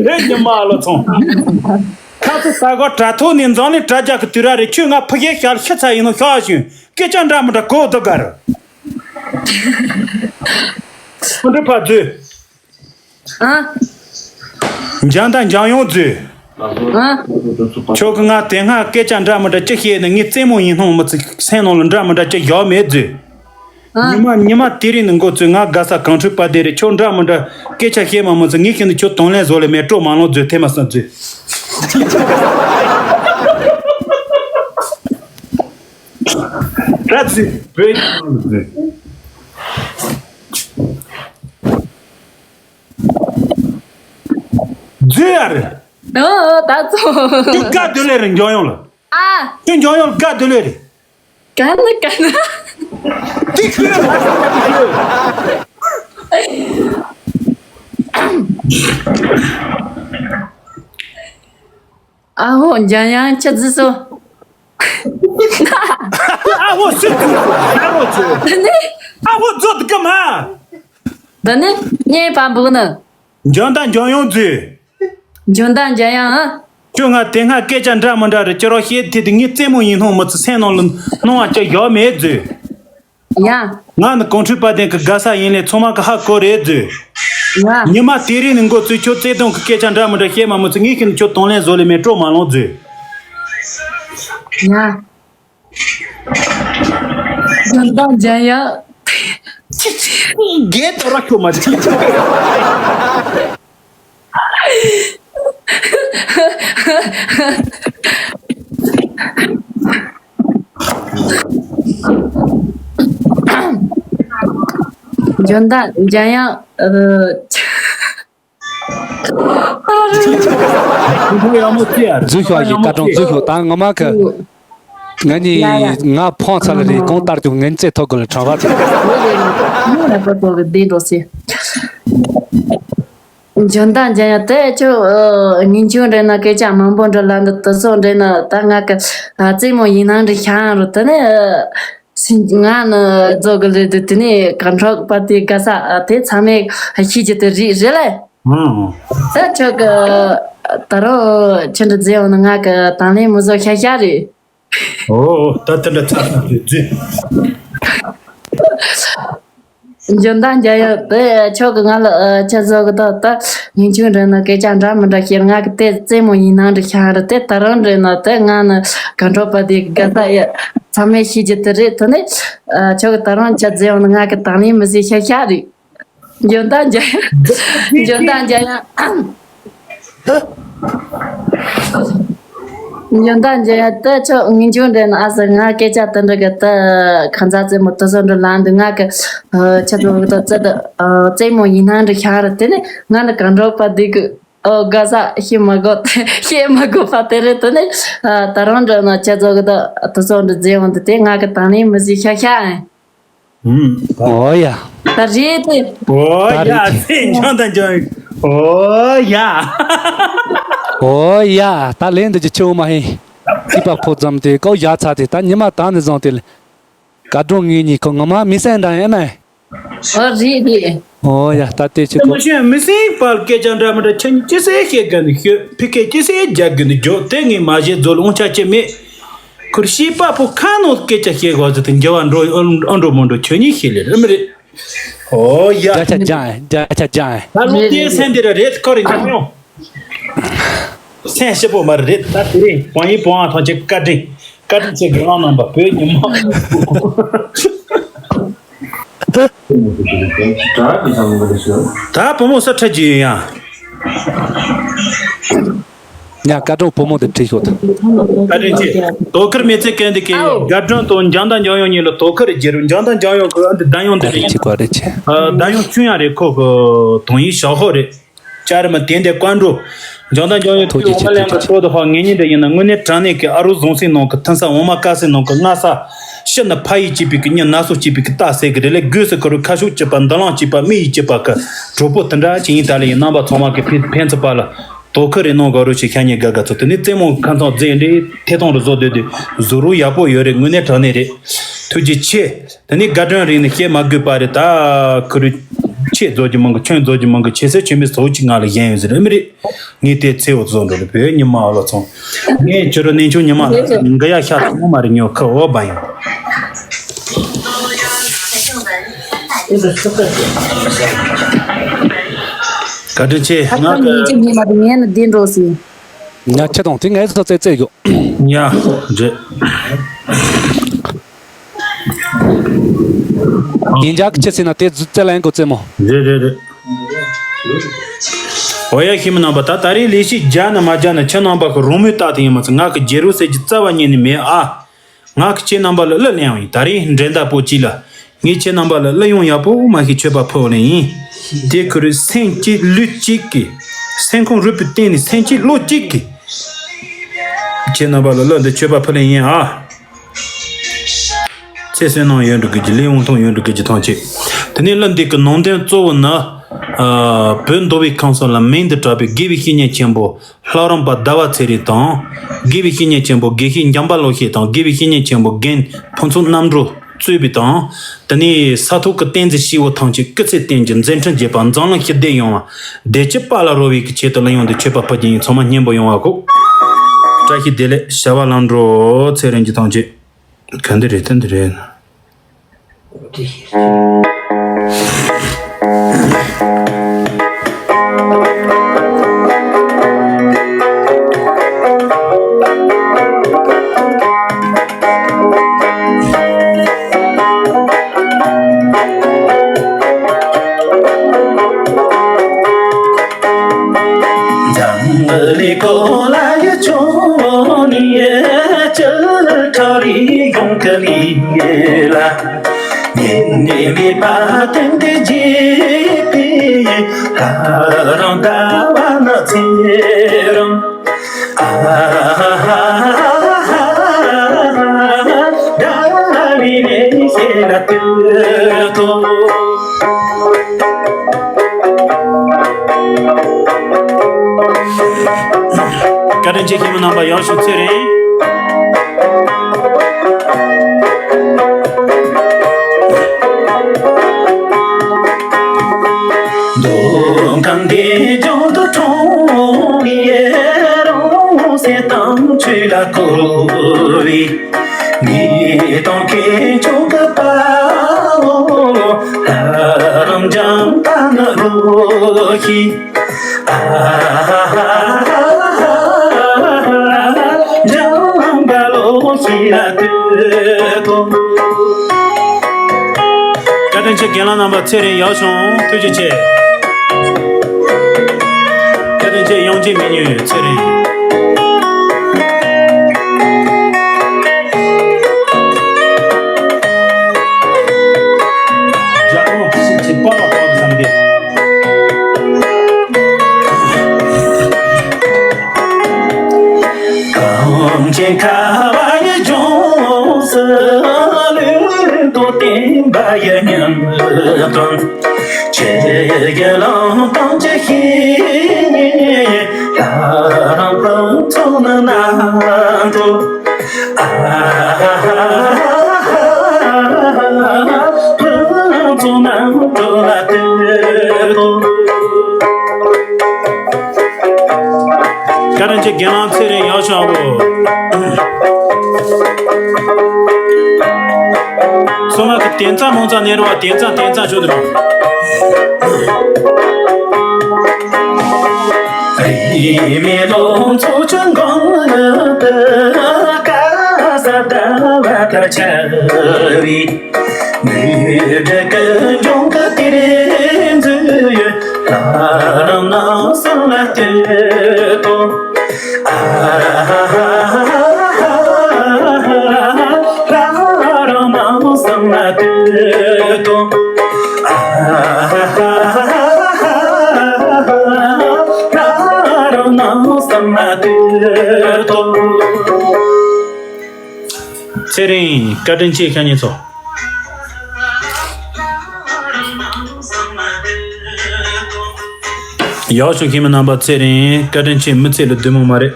བོད་ཉི་མ་ལ་ཚོ། ཁ་རྩིས་ས་གོ་དྲ་ཐོག་ནས་འཛམ་གླིང་དྲ་རྒྱ་གི་དུས་ར་རེ་ཁྱོད་ང་ཕུ་ཤེ་ཤར་ཤི་ཚ་ཡིན་ནོ་ཤོག་ཞུ། སྐད་ཆ་འདྲ་མི་འདྲ་གོ་བསྡུ་གར། ཁོ་འདྲ་ཕ་ཚོས། ཨ། འཇམ་དང་འཇམ་ཡོང་མཛོད། ཨ། ཁྱོད་ཀྱིས་ང་དེ་སྔ་སྐད་ཆ་འདྲ་མི་འདྲ་ཅི་བཤད་ནས་ངའི་རྩེད་མོ་ཡིན་སྣང་མི་ཚེ་སེམས་ནང་ལ་འདྲ་མི་འདྲ་ཅི་བཞག་མེད་མཛོད། ཨ། ཉི་མ་ཉི་མ་དེ་རིང་ནས་འགོ་བཙུགས་ང་དགའ་ས་གངས་ཁྲོད་པ་དེ་རེད། ཁྱོད་འདྲ་མི་འདྲ་སྐད་ཆ་བཤད་མ་མི་ཚེ་ངས་ཤི་ནས་ཁྱོད་དང་ལེན་བཟོ་ལས་མེད་སྤྲོ་མ་ལོང་མཛོད། ཐེ་མ་སང་མཛོད། ར་ཚི་བོད་ཡིག་མཛོད། མཛོད་ཡ་རེད། ཨོ་ད་ཚོ། ཁྱོད་དགའ་སྡོད་ལེ་རེད་འཇམ་དབྱངས་ལ། ཨ། ཁྱོད་འཇམ་དབྱངས་ལ་དགའ་སྡོད་ལེ་རེད། ག་ན་ག་ན། དེ་ཁྱོད་ལ་དགའ་སྡོད་ལེ་རེད། ཨ་ཧོ་འཇམ་དབྱངས་ཁྱེད་ཚོ། ཨ་ཧོ་སུས་ཁྱོད་ཨ་ཧོ་ཁྱོད། ཨ་ཧོ་ཛོ་དི་ཀ་མ། འདི་ནི་གཉེན་པ་འབུག་ནི། འཇོན་དང་འཇོན་ཡོང་མཛོད། འཇོན་དང་འཇོན་ཡང་ཨ། ཁྱོད་ང་དེ་སྔ་སྐད་ཆ་འདྲ་མི་འདྲ་རེ་ཁྱེད་རང་བཤད་དེ་དེ་ངའི་རྩེད་མོ་ཡིན་སྣང་མི་ཚེ་སེམས་ནང་ལ་སྣང་བ་ཅི་བཞག་མེད་མཛོད། ཡ། ང་ནི་གངས་ཁྲོད་དཔལ་ལྡན་གྱི་དགའ་ས་ཡིན་ལས་ཚང་མ་གི་ཧ་གོ་རེད་མཛོད། ཡ། ཉི་མ་དེ་རིང་ནས་འགོ་བཙུགས་ཁྱོད་བརྩེ་དུང་གི་སྐད་ཆ་འདྲ་མི་འདྲ་བཤད་མ་མི་ཚེ་ངས་ཤི་ནས་ཁྱོད་དང་ལེན་བཟོ་ལས་མེད་སྤྲོ་མ་ལོང་མཛོད། ཡ། འཇོན་དང་འཇོན་ཡང་། རྒྱལ་དོ་ར་ཁྱོད་མ་ཁྲིད། འཇོན་དང་འཇོན་ཡང་། ཁོང་ཁྲོ་ཡག་མོ་སྐྱེ་ཡ་རེད། འཛུལ་ཤོག་ཡི་ཀ་གྲོང་འཛུལ་ཤོག་ད་ངོ་མ་གི། ང་ནི་ཡ་ཡ། ང་ཕོང་ཚ་ལ་རེད་གང་ལྟར་ཀྱང་ངན་རྩེ་ཐོག་གི་ལ་གྲང་བ་དེ། འཇོན་དང་འཇོན་ཡང་དེ་ཁྱོད་ངན་ཆུང་རེད་ན་སྐད་ཆ་མང་པོ་འདྲི་ལ་འདི་དུ་སོང་འདྲི་ན་ད་ང་གི་རྩེད་མོ་ཡིན་ནང་འདྲི་ཤང་རུ་དེ་ནི། སེམས་ང་ནི་རྫོགས་གི་ལེ་དུ་དེ་ནས་གང་འཕྲོག་པ་དེ་དགའ་ས་དེ་ཚང་མས་ཤེས་ཀྱི་དེ་རིགས་རེད་ལེ། ཨང་། ད་ཁྱོད་ཀྱི་ད་རུང་ཁྱོད་འདྲི་རྫས་འོང་ན་ང་གི་དང་ལེན་མི་བཟོ་ཤ་ཤ་རེད། ཨོ་ད་དེ་འདྲ་ཚ་ས་དུས་རྫས། འཇོན་དང་འཇོན་ཡང་དེ་ཁྱོད་ཀྱི་ང་ལ་ཁྱེད་བཟོ་གི་ད་ད་ཉིན་ཆུང་འདྲ་ན་སྐད་ཆ་འདྲ་མི་འདྲ་བཤད་ང་གི་དེ་རྩེད་མོ་ཡིན་ནང་འདྲ་ཤ་རེད་དེ་ད་རུང་འདྲི་ན་དེ་ང་ནི་གང་འཕྲོག་པ་དེ་དགའ་ས་ཡ། ཚང་མས་ཤེས་ཀྱི་དེ་རེད་དོ་ནི། ཨ། ཁྱོད་ཀྱི་ད་རུང་ཆ་མཛད་ཡོང་ན་ང་གི་དང་ལེན་མི་བཟོད་ཤ་ཤ་རེད། འཇོན་དང་འཇོན་ཡང་། འཇོན་དང་འཇོན་ཡང་། ཡོན་ཏན་འཇལ་ཡ་དེ་ཆོ་ངེས་འབྱུང་འདྲ་ན། ཨ་ཟེར། ང་སྐད་ཆ་དེ་འདྲ་གི་དེ་ཁ་མཛའ་རྩེད་མོ་དེ་ཚོ་འདྲ་ལ་འདི་ང་གི་ཆ་ཚོ་གི་དེ་རྩེད་དེ་རྩེད་མོ་ཡིན་ན་འདྲ་ཤར་རེད། དེ་ནས་ང་ནི་གང་འགྲོ་པ་འདི་གི་ཨོ་དགའ་ས་ཤེས་མ་དགོས། ཤེས་མ་དགོས་པ་དེ་རེད། དེ་ནས་ད་རུང་འདྲ་ན་ཆ་ཚོ་གི་དེ་དེ་ཚོ་འདྲ་རྩེད་འོང་དུས་དེ་ང་གི་ད་ནི་མི་ཟིག་ཤ་ཤ་ཨེ། ཨུམ། ཨོ་ཡ། ད་རེད་དེ། ཨོ་ཡ། ད་རེད་དེ། སེམས་འཇམ་དང་འཇམ། ཨོ་ཡ། ཨོ་ཡ། ད་ལན་འདི་ཅི་ཆེ་བོ་མ་ཧེ། སྐྱིད་པ་ཕོ་ཙམ་དེ་ཀའོ་ཡ་ཚ་དེ། ད་ཉི་མ་ད་ནི་བཟང་དེ་ལ། ག་སྒྲུང་ངེད་གཉིས་ཁོ་ངོ་མ་མི་སེམས་འདྲ་ཡིན་ཨེ་མ། ཨོ་རེད་རེད། ཨོ་ཡ། ད་དེ་ཆི་ད་མ་ཁོ། ཤེས་མི་སེམས་པར་སྐད་ཆ་འདྲ་མི་འདྲ་ཁྱེད་ཅི་སེ་བཤད་གི་འདུག་ཤོད། ཕི་སྐད་ཅི་སེ་རྒྱག་གི་འདུག་རྒྱོ་དེ་ངས་མ་བཤད་རྫོ་ལོང་ཆ་ཅི་མེད། ཁུར་ཤེས་པ་ཕོ་ཁ་ནོ་སྐད་ཆ་བཤད་དགོས་ཟེར་དུ་འགྱུར་བ་འགྲོ་ཨ་འགྲོ་མོ་འགྲོ་ཁྱོད་གཉིས་ཤེས་ལེ་རེད་མི་རེད། ཨོ་ཡ། བརྒྱ་ཆ་བརྒྱ་ཨེ། བརྒྱ་ཆ་བརྒྱ་ཨེ། ད་ལོ་དེ་སེམས་འདི་ར་རེད་ཁོ་རེ་འཇམ་ཡོང་། སེམས་སྐྱིད་པོ་མ་རེད། ད་དེ་རིང་བང་ཡིན་བང་བ་ཐང་ཆེ་བཀའ་དྲིན། བཀའ་དྲིན་ཆེ་དགེ་སློང་རྣམ་པ་བོད་ཉི་མ། ད་བུ་མོ་ས་ཁྲ་གྱི་ཡིན་ཡ། ཉ་བཀའ་དྲིན་བུ་མོ་དེ་ཁྲིད་ཤོག་ད། བཀའ་དྲིན་ཆེ། དོ་ཁུར་མེ་ཚེ་ཀན་དེ་ཀའི་ཨའོ། དགའ་སྒྲོན་དང་འཇང་དང་འཇང་ཡོང་གཉིས་ལ་དོ་ཁུར་རྒྱལ་རུ། འཇང་དང་འཇང་ཡོང་ཁུ་ཨ་འདི་ད་ཡོང་དེ་བཀའ་དྲིན་རེད། ཆེ་བཀའ་དྲིན་ཆེ། ཨ་ད་ཡོང་ཆུང་ཡང་རེད། ཁོ་གི་དོན་ཡིན་ཞག་ཧོ་རེད། ཅར་མ་དེ་འདྲ་བཀའ་འགྲོ། འཇང་དང་འཇང་ཡོད་ཐུགས་རྗེ་ཆེ། ཐུགས་རྗེ་ཆེ། ཐུགས་རྗེ་ཆེ། ངེད་གཉིས་འདྲ་ཡིན་ན་དངོས་གནས་དྲང་གནས་ཀྱི་ཨ་རུ་བཟང་སེ་ནང་གི་ཐུན་ས་འོ་མ་དཀར་སེ་ནང་གི་སྔ་ས། ཕྱི་ན་ཕ་ཡིས་གཅེས་པའི་གི་མྱི་ན་སོ་གཅེས་པའི་གི་རྟ་ཟེར་གི་རེད་ལེ། སྒོས་སུ་ཁོ་རུ་ཁ་ཤུགས་གཅིག་པ་འདུ་ལང་གཅིག་པ་མི་ཡིས་གཅིག་པ་གི་གྲོགས་པོ་དེ་འདྲ་ཅིག་ཡིན། ད་ལ་ཡིན་རྣམ་པ་ཚང་མ་གི་ཕན་ཕན་ཚུན་བར་ལ་དོ་ཁུར་རེ་གནང་དགོས་རུ་ཞིག་ཤ་ཉེ་དགའ་དགའ་ཚོ་དེ་ནི་རྩེད་མོ་ཁ་མཚང་རྫས་འདྲེ་ཐད་གཏོང་རུ་བཟོ་སྡོད་དུས་བཟོ་རུ་ཡག་པོ་ཡོད་རེད། དངོས་གནས་དྲང་གནས་རེད། ཐུགས་རྗེ་ཆེ། དེ་ནས་དགའ་སྒྲོན་རིང་ནས་བཤད་མ་དགོས་པ་རེད། ད་ཁུ་རུ་ཆེ་རྫོགས་ཀྱི་མང་གི་ཆུང་རྫོགས་ཀྱི་མང་གི་ཆེ་སེ་ཆེ་མི་ཚོ་གཅིག་ང་ལ་གཞན་ཡོད་ཟེར་ཨ་མི་རེད། ངས་དེ་ཚེ་འོ་བཟོ་འགྲོ་ལ་བོད་ཉི་མ་ཨ་ལོ་ཚང་། ངས་ཁྱོད་ར་ནན་ཆུང་ཉི་མ་འགི་ཡ་ཤ་ཚང་མ་མ་རེད། ཉོ་ཁ་འོ་བ་ཡིན། བཀའ་དྲིན་ཆེ། ང་ཁ་ཉིན་གཅིག་ཉི་མ་དེ་ངས་ནི་འདི་འགྲོ་སྲིད། ཉ་ཁྱེད་དང་དེ་ངས་ཚོ་རྩེ་རྩེ་གོ། ཉ་རེད། ཡིན་ཇག་ཅི་ཟེར་ན་དེ་རྩེ་ལ་ཡང་གོ་རྩེ་མོ། རེད་རེད་རེད། འོ་ཡ་ཤི་མི་རྣམ་པ། ད་ད་རེས་ལས་ཤིག་རྒྱ་ན་མ་རྒྱ་ན་ཁྱེད་རྣམ་པ་གི་རང་མོས་ལྟ་དེ་ཡིན་མ་ཚད་ང་གི་རྒྱལ་རོ་ཟེར་གྱི་རྩ་བ་ཉིད་ནས་མེད་ཨ། ང་གི་ཁྱེད་རྣམ་པ་ལ་གླུ་ལེན་ཡང་ཡིན། ད་རེས་འགྲན་ཟླ་པོ་ཅི་ལ། ངས་ཁྱེད་རྣམ་པ་ལ་གླུ་ཡང་ཡག་པོ་མ་ཤེས་མཆོད་པ་ཕུལ་བ་ལེན་ཡིན། དེ་ཁུ་རུ་སེམས་སྐྱིད་ལུས་གཅིག་གིས། སེམས་ཁོང་རུས་པའི་གཏིང་ནས་སེམས་སྐྱིད་བློ་གཅིག་གིས། ཁྱེད་རྣམ་པ་ལ་གླུ་འདི་མཆོད་པ་ཕུལ་ལེན་ཡིན་ཨ། ཚེ་བསོད་ནམས་ཡོད་འགྲོ་གི་ལས་དབང་ཐང་ཡོད་འགྲོ་གི་ཐང་ཆེ། དེ་ནས་གླུ་འདི་གི་ནང་དོན་གཙོ་བོ་ནི། བོད་མདོ་དབུས་ཁམས་གསུམ་ལ་མིང་དུ་གྲགས་པའི་དགེ་བའི་བཤེས་གཉེན་ཆེན་པོ་ལྷ་རམས་པ་ཟླ་བ་ཚེ་རིང་དང་། དགེ་བའི་བཤེས་གཉེན་ཆེན་པོ་དགེ་བཤེས་འཇམ་དཔལ་བློ་ཤེས་དང་། དགེ་བའི་བཤེས་གཉེན་ཆེན་པོ་རྒན་ཕུན་ཚོགས་རྣམ་གྲོལ་གཙོས་པའི་དང་། དེ་ནས་ས་ཐོག་གི་བསྟན་འཛིན་སྐྱེས་བུ་ཐམས་ཅད་སྐུ་ཚེ་བརྟན་ཅིང་མཛད་འཕྲིན་རྒྱས་པ། འཛམ་གླིང་ཞི་བདེ་ཡོང་བ། བདེ་སྐྱིད་དཔལ་ལ་རོལ་བའི་གི་ཆེད་དུ་གླུ་དབྱངས་འདི་མཆོད་པ་ཕུལ་གྱི་ཡིན། ཚང་མ་སྙིང་པོ་ཡོང་བ་གོ། བཀྲ་ཤིས་བདེ་ལེགས། བྱ་བ་ལམ་འགྲོ། ཚེ་རིང་གི་ཐང་ཆེ། ག་འདི་རེད་ད་འདི་རེད། འཛམ་གླིང་གོ་ལ་ཡ་ཆོ་ནི་ཡ་ཅལ་ཁ་རི་ཡོང་ག་ལི་ཡ་ལ། ཉིན་ནི་མི་པ་ཏན་ཏེ་ཇི་པི་ཡ་རང་ད་བ་ན་ཚེ་རང་། བཀའ་དྲིན་ཆེ། ཁྱེད་མི་རྣམ་པ་ཡག་ཤོས་ཚེ་རིང་། མདོ་ཁམས་བདེ་སྐྱོང་དུ་འཁྲུངས་ཡེ་རང་སེ་དང་ཆོས་ལ་བཀོལ་བའི་ངེས་དང་ཁྱེད་ཆོ་གི་པའོ་ལྷ་རམས་འཇམ་པ་ན་རོ་ཤི། འཇམ་པ་ལོ་ཤི་ལ་དུ་ཐོ། བཀའ་དྲིན་ཆེ། རྒན་ལགས་རྣམ་པ་ཚེ་རིང་ཡག་བྱུང་། ཐུགས་རྗེ་ཆེ། བཀའ་དྲིན་ཆེ། དབྱངས་ཅན་མི་ཉུང་ཚེ་རིང་། ཁྱེད་ཁ་བ་ཡི་ལྗོངས་སུ་ལུས་དང་བསྟན་པ་ཡི་སྙིང་དོན། ཁྱེད་ཀྱི་ལང་དང་ཅི་ཤེས་ཉེ། ད་རང་ཕུན་ཚོགས་ནི་ནང་དུ། ཨ་ཧ་ཧ་ཧ་ཧ། ཕུན་ཚོགས་ནང་དུ་ལ་དེ་དང་། བཀའ་དྲིན་ཆེ། རྒན་ལགས་ཚེ་རིང་ཡག་ཤོག་བོ། ཚང་མ་གི་དེ་ཙམ་མང་ཙམ་ནས་རོ། དེ་ཙམ་དེ་ཙམ་ཤོད་དེ་རོ། རིས་མེད་ལོ་ཚོགས་ཀྱི་འགོ་ནས་དེ་ག་ས་ད་བ་ལྟར་ཆགས་པའི། མི་འདྲ་ཀུན་འབྱུང་གི་དེ་རིང་འཛུལ་ཡོད། ལྷ་རམས་ནང་སེམས་ལ་ལྟོས་དང་། ཨ་ཧ་ཧ་ཧ་ཧ། ལྷ་རམས་ནང་སེམས་ལ་ལྟོས་དང་། ཨ་ཧ་ཧ་ཧ་ཧ། ལྷ་རམས་ནང་སེམས་ལ་ལྟོས་དང་། ཚེ་རིང་བཀའ་དྲིན་ཆེ། ཤ་ཉེ་ཚོ། ཡག་ཤོག་ཁྱེད་མི་རྣམ་པ། ཚེ་རིང་བཀའ་དྲིན་ཆེ། མི་ཚེ་ལ་བདེ་མོ་མ་རེད།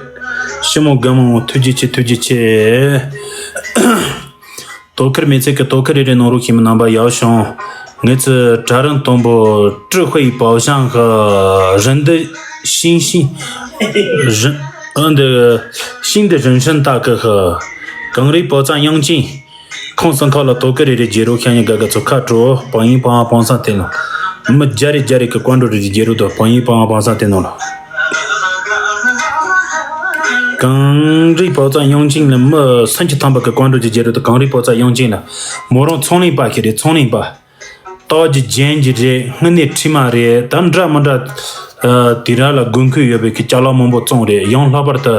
ཞི་མོ་དགའ་མོ། ཐུགས་རྗེ་ཆེ། ཐུགས་རྗེ་ཆེ། དོ་ཁུར་མི་ཚེ་གི་དོ་ཁུར་རེ་རེ་གནང་རོགས། ཁྱེད་མི་རྣམ་པ་ཡག་ཤོག་ངེད་ཚོ་གྲལ་རིམ་དང་པོ་ཀྲི་ཧུའེ་པའོ་ཤང་གི་རིན་འདི་ཤིང་ཤིང་རིན་ཨ་འདི་ཤིང་འདི་རིན་ཧྲིན་ཏ་ཀི་གི་གངས་རི་པོ་ཙ་དབྱངས་ཅན། ཁོང་སང་ཁ་ལ་དོ་ཁུར་རེ་རེ་རྒྱལ་རོགས། ཤ་ཉེ་དགའ་དགའ་ཚོ་ཁ་དྲོ། བང་ཡིན་བང་བང་སང་དེ་ནོ། མི་རྒྱ་རེ་རྒྱ་རེ་གི་ཀོན་ཀྲོ་རེ་རེ་རྒྱལ་རོགས་དང་། བང་ཡིན་བང་བང་སང་དེ་ནོ་ལ། གངས་རི་པོ་ཙ་དབྱངས་ཅན་ལ་མི་སུམ་ཅུ་ཐམ་པ་གི་ཀོན་ཀྲོ་རེ་རྒྱལ་རོགས་དང་། གངས་རི་པོ་ཙ་དབྱངས་ཅན་ལ། མོ་རང་ཚོང་ལས་པ་ཞིག་རེད། ཚོང་ལས་པ། སྟག་གི་རྒྱན་གྱི་རེད། དངུལ་ནས་ཁྲི་མ་རེད། ད་འདྲ་མི་འདྲ། ཨ་དེ་ར་ལ་དགོས་མཁོ་ཡོད་པའི་གི་ཅ་ལག་མང་པོ་བཙོང་རེད། ཡང་ལྷག་པར་དུ་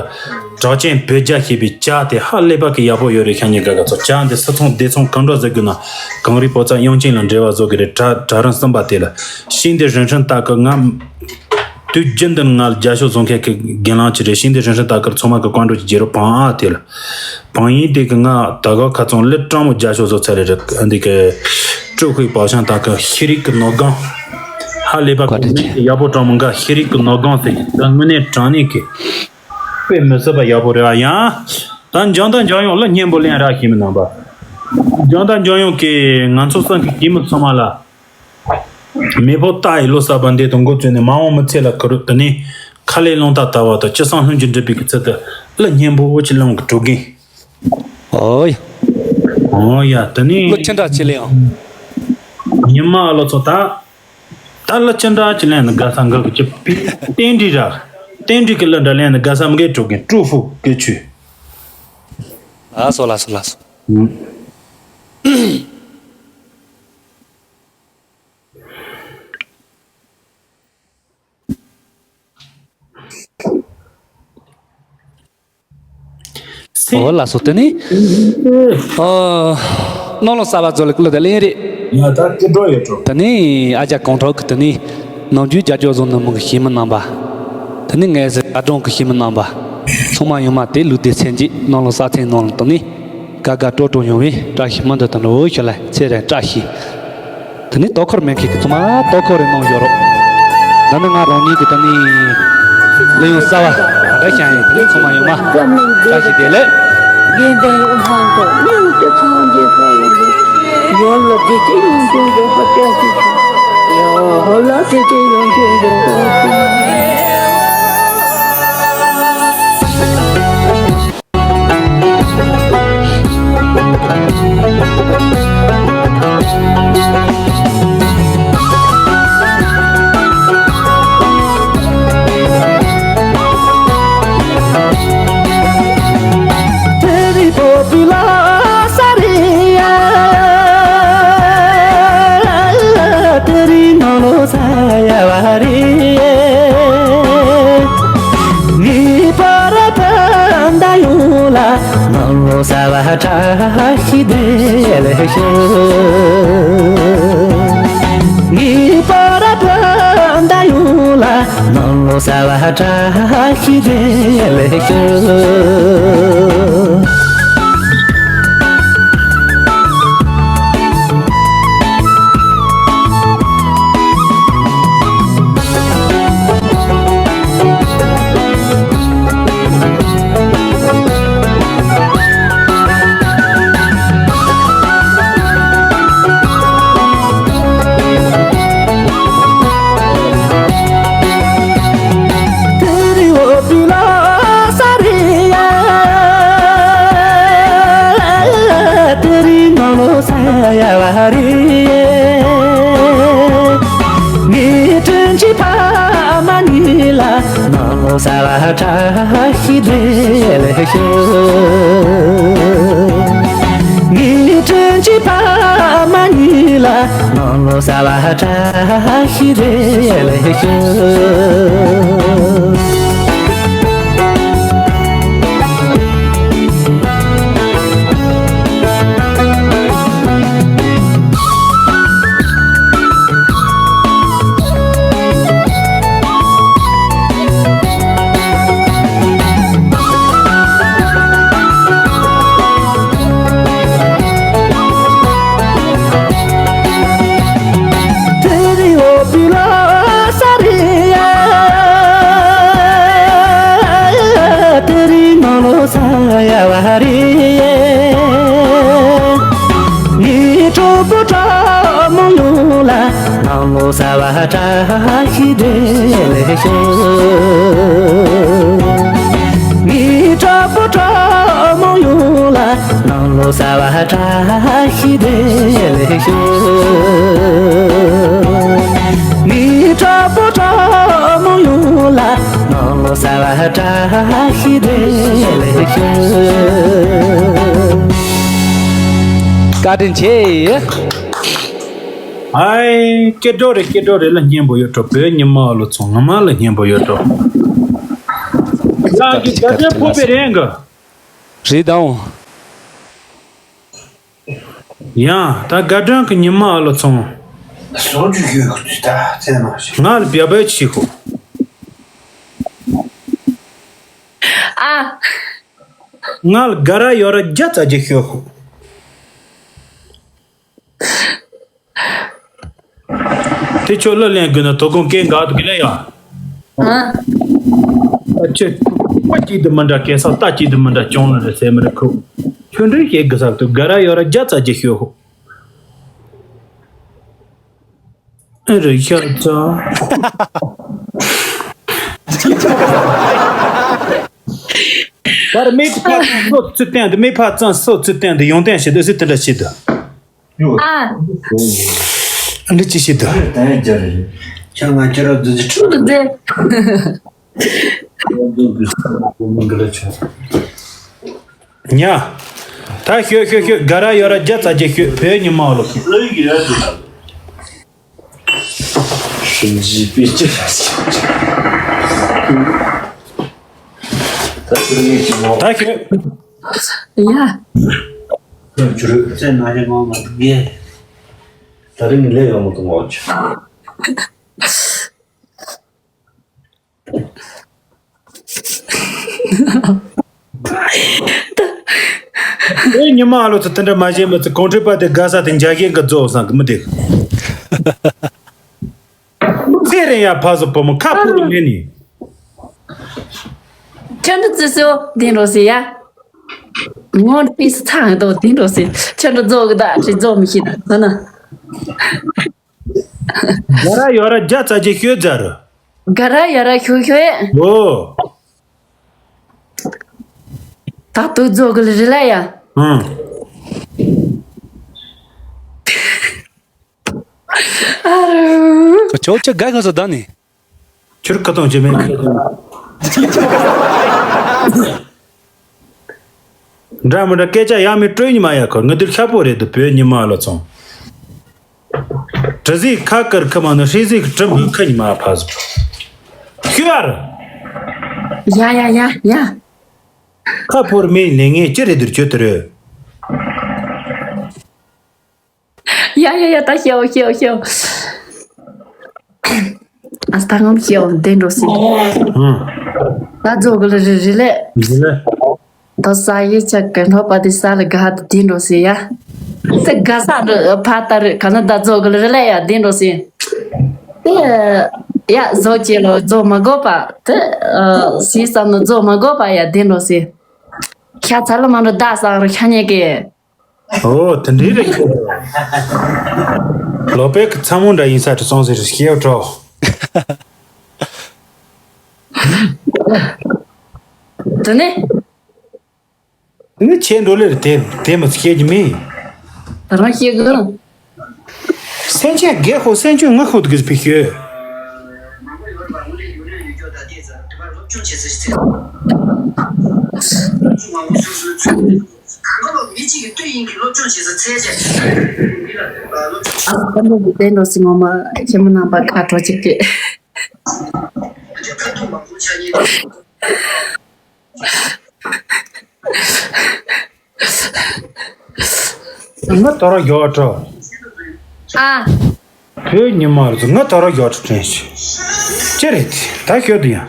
གྲགས་ཅན་བོད་ཇ་ཞེས་པའི་ཇ་དེ་ཧ་ལས་པ་གི་ཡག་པོ་ཡོད་རེད། ཤ་ཉེ་དགའ་དགའ་ཚོ། ཇ་འདི་སི་ཚོང་སྡེ་ཚོང་གང་འདྲ་ཟེར་དགོས་ན། གངས་རི་པོ་ཙ་དབྱངས་ཅན་ལ་འབྲེལ་བ་བཟོ་གི་རེད། གྲ་གྲ་རིམ་གསུམ་པ་དེ་ལ། ཤིང་འདི་རིན་ཧྲིན་ཏ་ཀི་ང་དུས་རྒྱུན་དུ་ང་ལ་རྒྱ་ཤོག་བཟོ་མཁན་གི་རྒན་ལགས་ཅིག་རེད། ཤིང་འདི་རིན་ཧྲིན་ཏ་ཀིར་ཚང་མ་གི་ཀོན་ཀྲོ་ཅིག་རྒྱལ་རོགས། བང་ཨ་དེ་ལ། བང་ཡིན་དེ་གི་ང་ད་ག་ཁ་ཚོང་ལི་སྤྲང་མོ་རྒྱ་ཤོག་བཟོ་ཚར་རེད། འདི་གི་ཀྲུའུ་ཧུའེ་པའོ་ཤང་ཏ་ཀི་ཤེས་རིག་གི་ནོར་སྒང་ཧ་ལས་པ་གི་ནི་ཡག་པོ་སྤྲང་མོ་འགའ་ཤེས་རིག་གི་ནོར་སྒང་ཟེར་གི། ད་དངོས་གནས་དྲང་གནས་གི་དཔེ་མི་སྲིད་པ་ཡག་པོ་རེད་ཨ། ཡང་ད་འཇང་དང་འཇང་ཡོང་ལ་སྙན་པོ་ལེན་ར་ཤེས་མི་རྣམ་པ། འཇང་དང་འཇང་ཡོང་གི་ང་ཚོ་སང་གི་སྐྱེས་མི་ཚང་མ་ལ། མེས་པོ་ཏཱ་ཡི་ལོ་གསར་པ་འདི་དང་འགོ་བཙུགས་ནས་མ་འོངས་མི་ཚེ་ལ་ཁུར་དུ་ནི་ཁ་ལས་རླུང་རྟ་དར་བ་དང་། ཅི་བསམ་ལྷུན་གྱིས་འགྲུབ་པའི་གི་ཚུལ་དུ་གླུ་སྙན་པོ་ཅིག་ལོངས་གི་འགྲོ་གིན། ཨོ་ཡ། ཨོ་ཡ། དེ་ནི་གླུ་ཅི་འདྲ་ཅིག་ལེན་ཨང་། ཉི་མ་ལོ་ཚོ་ད། ད་གླུ་ཅི་འདྲ་ཅིག་ལེན་ནི་དགའ་ས་འགའ་གི་ཅི་པི་རྟེན་འབྲེལ་ར། རྟེན་འབྲེལ་གི་གླུ་འདྲ་ལེན་ནི་དགའ་ས་མི་དགའ་འགྲོ་གིན། ཀྲུའུ་ཧྥུ་ཀེ་ཆུ། ལགས་སོ་ལགས་སོ་ལགས་སོ། ཨོ་ལགས་སོ། དེ་ནི་ཨོ་ནང་ལོ་གསར་པ་ཚོ་ལ་གླུ་དེ་ལེན་རེད། ཡ་ད་སྐྱིད་འགྲོ་ཡོད་འགྲོ། དེ་ནི་ཨ་ཅག་གོང་ཁྲོག་གི་དེ་ནི་ནམ་རྒྱུན་རྒྱབ་སྐྱོར་བཟོ་ནི་མི་གི་ཤེས་མི་རྣམ་པ། དེ་ནི་ངའི་ཟེར་ཨ་གྲོང་གི་ཤེས་མི་རྣམ་པ། ཚང་མ་ཡོང་མ་དེ་ལུས་བདེ་ཚེ་འཇིག་ནང་ལོ་གསར་ཚེས་ནང་ལ་དེ་ནི། དགའ་དགའ་སྤྲོ་སྤྲོ་ཡོང་བའི་བཀྲ་ཤིས་སྨོན་འདུན་དང་འགྲོ་ཞུ་ལ། ཚེ་རིང་བཀྲ་ཤིས། དེ་ནི་དོ་ཁུར་མེད་མཁན་གྱི་ཚང་མ་དོ་ཁུར་རེ་གནང་ཞོར་རོགས། ད་ནི་ང་རང་ཉིད་ཀྱི་ད་ནི་གླུ་དབྱངས་གསར་བ་ག་འདྲ་ཤར་ཡིན། དེ་ནི་ཚང་མ་ཡོང་མ་བཀྲ་ཤིས་བདེ་ལེགས། དགེ་འདུན་ཨུ་ཧང་གོ་མི་ཡོངས་ཀྱི་ཚང་རྒྱལ་ཁ་ཡོང་གི། ཡོངས་ལ་བདེ་སྐྱིད་ཡོང་ཆེན་པོ་ཧ་ཅང་ཞིག་ཡོངས་ལ་བདེ་སྐྱིད་ཡོང་ཆེན་པོ་ཧ་ཅང་། དེ་རིང་བོད་པའི་ལ་ས་རེད་ཡ། དེ་རིང་ནང་ལོ་ས་ཡ་བ་རེད། ངེས་པར་དུ་ད་ཡོང་ལ་ནང་ལོ་ས་བ་བཀྲ་ཤིས་བདེ་ལེགས་ཞུ། ངེས་པར་དུ་ ཨ་མདའ་ཡོང་ལ་ནང་ལོ་ས་བ་བཀྲ་ཤིས་བདེ་ལེགས་ཤོག་དེ་རིང་འོ་བུ་ལོ་ས་རེད་ཡ། དེ་རིང་ནང་ལོ་ས་ཡ་བ་རེད། ངའི་དྲིན་ཆེ་ཕ་མ་གཉིས་ལ་ནང་ལོ་ས་བ་བཀྲ་ཤིས་བདེ་ལེགས་ཤོག་ངའི་དྲིན་ཆེ་ཕ་མ་གཉིས་ལ་ནང་ལོ་ས་བ་བཀྲ་ཤིས་བདེ་ལེགས་ཤོག་དེ་རིང་འོ་བུ་ལོ་ས་རེད་ཡ། དེ་རིང་ནང་ལོ་ས་ཡ་བ་རེད། ངའི་གྲོགས་པོ་གྲོགས་མོ་ཡོངས་ལ་ནང་ལོ་ས་བ་བཀྲ་ཤིས་བདེ་ལེགས་ཤོག་ངའི་གྲོགས་པོ་གྲོགས་མོ་ཡོངས་ལ་ནང་ལོ་ས་བ་བཀྲ་ཤིས་བདེ་ལེགས་ཤོག་ངའི་གྲོགས་པོ་གྲོགས་མོ་ཡོངས་ལ་ནང་ལོ་ས་བ་བཀྲ་ཤིས་བདེ་ལེགས་ཤོག་བཀའ་དྲིན་ཆེ། ཨའི། སྐྱིད་འགྲོ་རེད། སྐྱིད་འགྲོ་རེད་ལ་སྙན་པོ་ཡོད་འགྲོ། བོད་ཉི་མ་ཨ་ལོ་ཚང་ངོ་མ་ལ་སྙན་པོ་ཡོད་འགྲོ། ཡང་གི་དགའ་སྟོན་ཕོག་པའི་རེད་གི། རེད་དང་། ཡང་ད་དགའ་སྟོན་གི་ཉི་མ་ཨ་ལོ་ཚང་། སོ་རྒྱུ་ཡོད་གི་ད་ཚད་མ་ཞིག་ང་ལ་བྱ་བའི་ཆི་ཁོ། ཨ། ང་ལ་དགའ་ར་ཡོད་ར་བརྒྱ་རྩ་བརྒྱད་ཤོད་ཤོག་དེ་ཁྱོད་གླུ་ལེན་དགོས་ན་དོ་དགོང་སྐད་འགག་ཏུ་གི་ལེ་ཡ། ཨ། ཨ་ཁྱོད་པ་གཅིག་ཏུ་མི་འདྲ་སྐད་ས་རྟ་གཅིག་ཏུ་མི་འདྲ་གྱོང་ལ་རེ་ཟེར་མི་རེ་ཁུག་ཁྱོད་འདྲའི་སྐད་དགོས་ས་དུ་དགའ་ར་ཡོད་ར་བརྒྱ་རྩ་བརྒྱད་ཤོད་ཤོག་ཨེ་རེད་ཤག་ཙང་། ད་རེས་མི་ཕར་ཙམ་སོ་ཚུལ་བསྟན་དུ་མི་ཕར་ཙམ་སོ་ཚུལ་བསྟན་དུ་ཡོང་བསྟན་བྱེད་དུ་སྲིད་དེ་འདྲ་བྱེད་དུ། ཨ། འདི་ཅི་བྱེད་དུ། ཁྱེད་ང་ཁྱེད་ར་འདི་ཅི་ཁྲིད་དུ་མཛད། ཉ། ད་ཤོད་ཤོད་ཤོད་དགའ་ར་ཡོད་ར་བརྒྱ་རྩ་བརྒྱད་ཤོད་བོད་ཉི་མ་ལོ། ཞིབ་འཇིག་པའི་ལྕེ་ལ་ཞིབ་འཇིག་ད་ཁྱོད་ངའི་ཞིབ་མོ། ད་ཁྱོད། ཡ། ཁྱོད་ཚེ་ན་ཡ་ངང་མ་ཐུག་གེ། ད་རིང་ལས་ཡོང་མ་ཐུབ་ངོ་ཆ། ཨེ་ཉི་མ་ཨ་ལོ་ཚོ་དེ་འདྲ་མ་བྱེད་མི་ཚེ་གོང་ཁྲོས་པ་དེ་དགའ་ས་དེ་འཇའ་གས་གི་རྫོགས་སང་གི་མི་དེ། ཚེ་རིང་ཡ་ཕ་བཟོ་བུ་མོ་ཁ་ཕུ་རུ་ངན་ནི། ཁྱོད་འདྲ་ཙི་སོ་དེ་འགྲོ་སི་ཡ། ངོ་འདྲ་པི་སི་ཚང་དོ་དེ་འགྲོ་སི་ཁྱོད་འདྲ་རྫོགས་གི་ད་ཁྲི་རྫོགས་མི་ཤེས་ད་ན། དགའ་ར་ཡོད་ར་བརྒྱ་རྩ་བརྒྱད་ཤོད་ཛར། དགའ་ར་ཡོད་ར་ཤོད་ཤོད། ཨོ། ད་དུ་རྫོགས་གི་ལ་རི་ལ་ཡ། ཨང་། ཨ་རུ། ཁོ་ཅོག་ཅོག་དགའ་ག་ཚོ་ད་ནི། ཁྱོད་ཁ་ཏོང་བྱེད་མེད་ཁ་ཏོང་། འདྲ་མི་འདྲ་སྐད་ཆ་ཡང་མི་སྤྲོད་ཉི་མ་ཡ་ཁོ་ང་འདིར་ཤ་པོ་རེད་དུ་བོད་ཉི་མ་ལ་ཚོང་། གྲི་ཟིག་ཁ་དཀར་ཁ་མ་ནི་ཧྲི་ཟིག་གྲི་མི་ཁ་ཉི་མ་ཕ་ཟིག་ཤུ་ཡར། ཡ་ཡ་ཡ་ཡ། ཁ་ཕོར་མེད་ལེ་ངས་ཅི་རེད་འདིར་ཁྱོད་དུ་རེད། ཡ་ཡ་ཡ་ད་ཤེའོ་ཤེའོ་ཤེའོ། ཨ་སྟག་ངམ་ཤེའོ་བདེ་འགྲོ་སི། ཨང་། ད་ཛོ་གི་ལ་རི་རི་ལེ། རི་ལེ། ད་ས་ཡི་ཆ་གི་ནོ་པ་དི་ས་ལ་ག་ཧ་དི་བདེ་འགྲོ་སི་ཡ། ད་ག་ས་རི་ཕ་ད་རི་ག་ན་ད་ཛོ་གི་ལ་རི་ལེ་ཡ་བདེ་འགྲོ་སི། དེ་ཡ་ཛོ་ཅེ་ལོ་ཛོ་མ་གོ་པ་དེ་སི་ས་ནོ་ཛོ་མ་གོ་པ་ཡ་བདེ་འགྲོ་སི། ཤ་ཚ་ལ་མ་འགྲོ་ད་ས་རི་ཤ་ཉེ་གི། ཨོ་དེ་འདྲའི་རེད་ཁྱོད། ལོ་པེ་གི་ཚ་མོ་འདྲ་ཡིན་ས་དྲི་སོང་ཟེར་ཤེས་འགྲོ། དེ་ནས། དེ་ནས་ཁྱེད་འགྲོ་ལེར་དེ་དེ་མི་ཤེས་ཀྱི་མིན། ད་རང་ཤེས་གི། སེམས་ཅན་རྒས་ཤོས་སེམས་ཅན་ངུ་ཤོས་དུ་གིས་ཕི་ཤོད། གང་ག་ལོ་མི་གཅིག་གི་ལྟོས་ཡིན་གྱི་སློབ་སྦྱོང་བྱེད་ས་ཚད་ཆེ། ཨ་ཁ་ནོ་གི་བསྟན་འགྲོ་སྲིད་ངོ་མ་ཁྱེད་མི་རྣམ་པ་ཁ་དྲོ་གཅིག་གི། ང་ད་ར་ཡོད་འགྲོ། ཨ། བོད་ཉི་མ་རུ་ང་ད་ར་ཡོད་འགྲོ་དྲན་ཤི། ཅི་རེད་ད་ཤོད་དུ་ཡང་།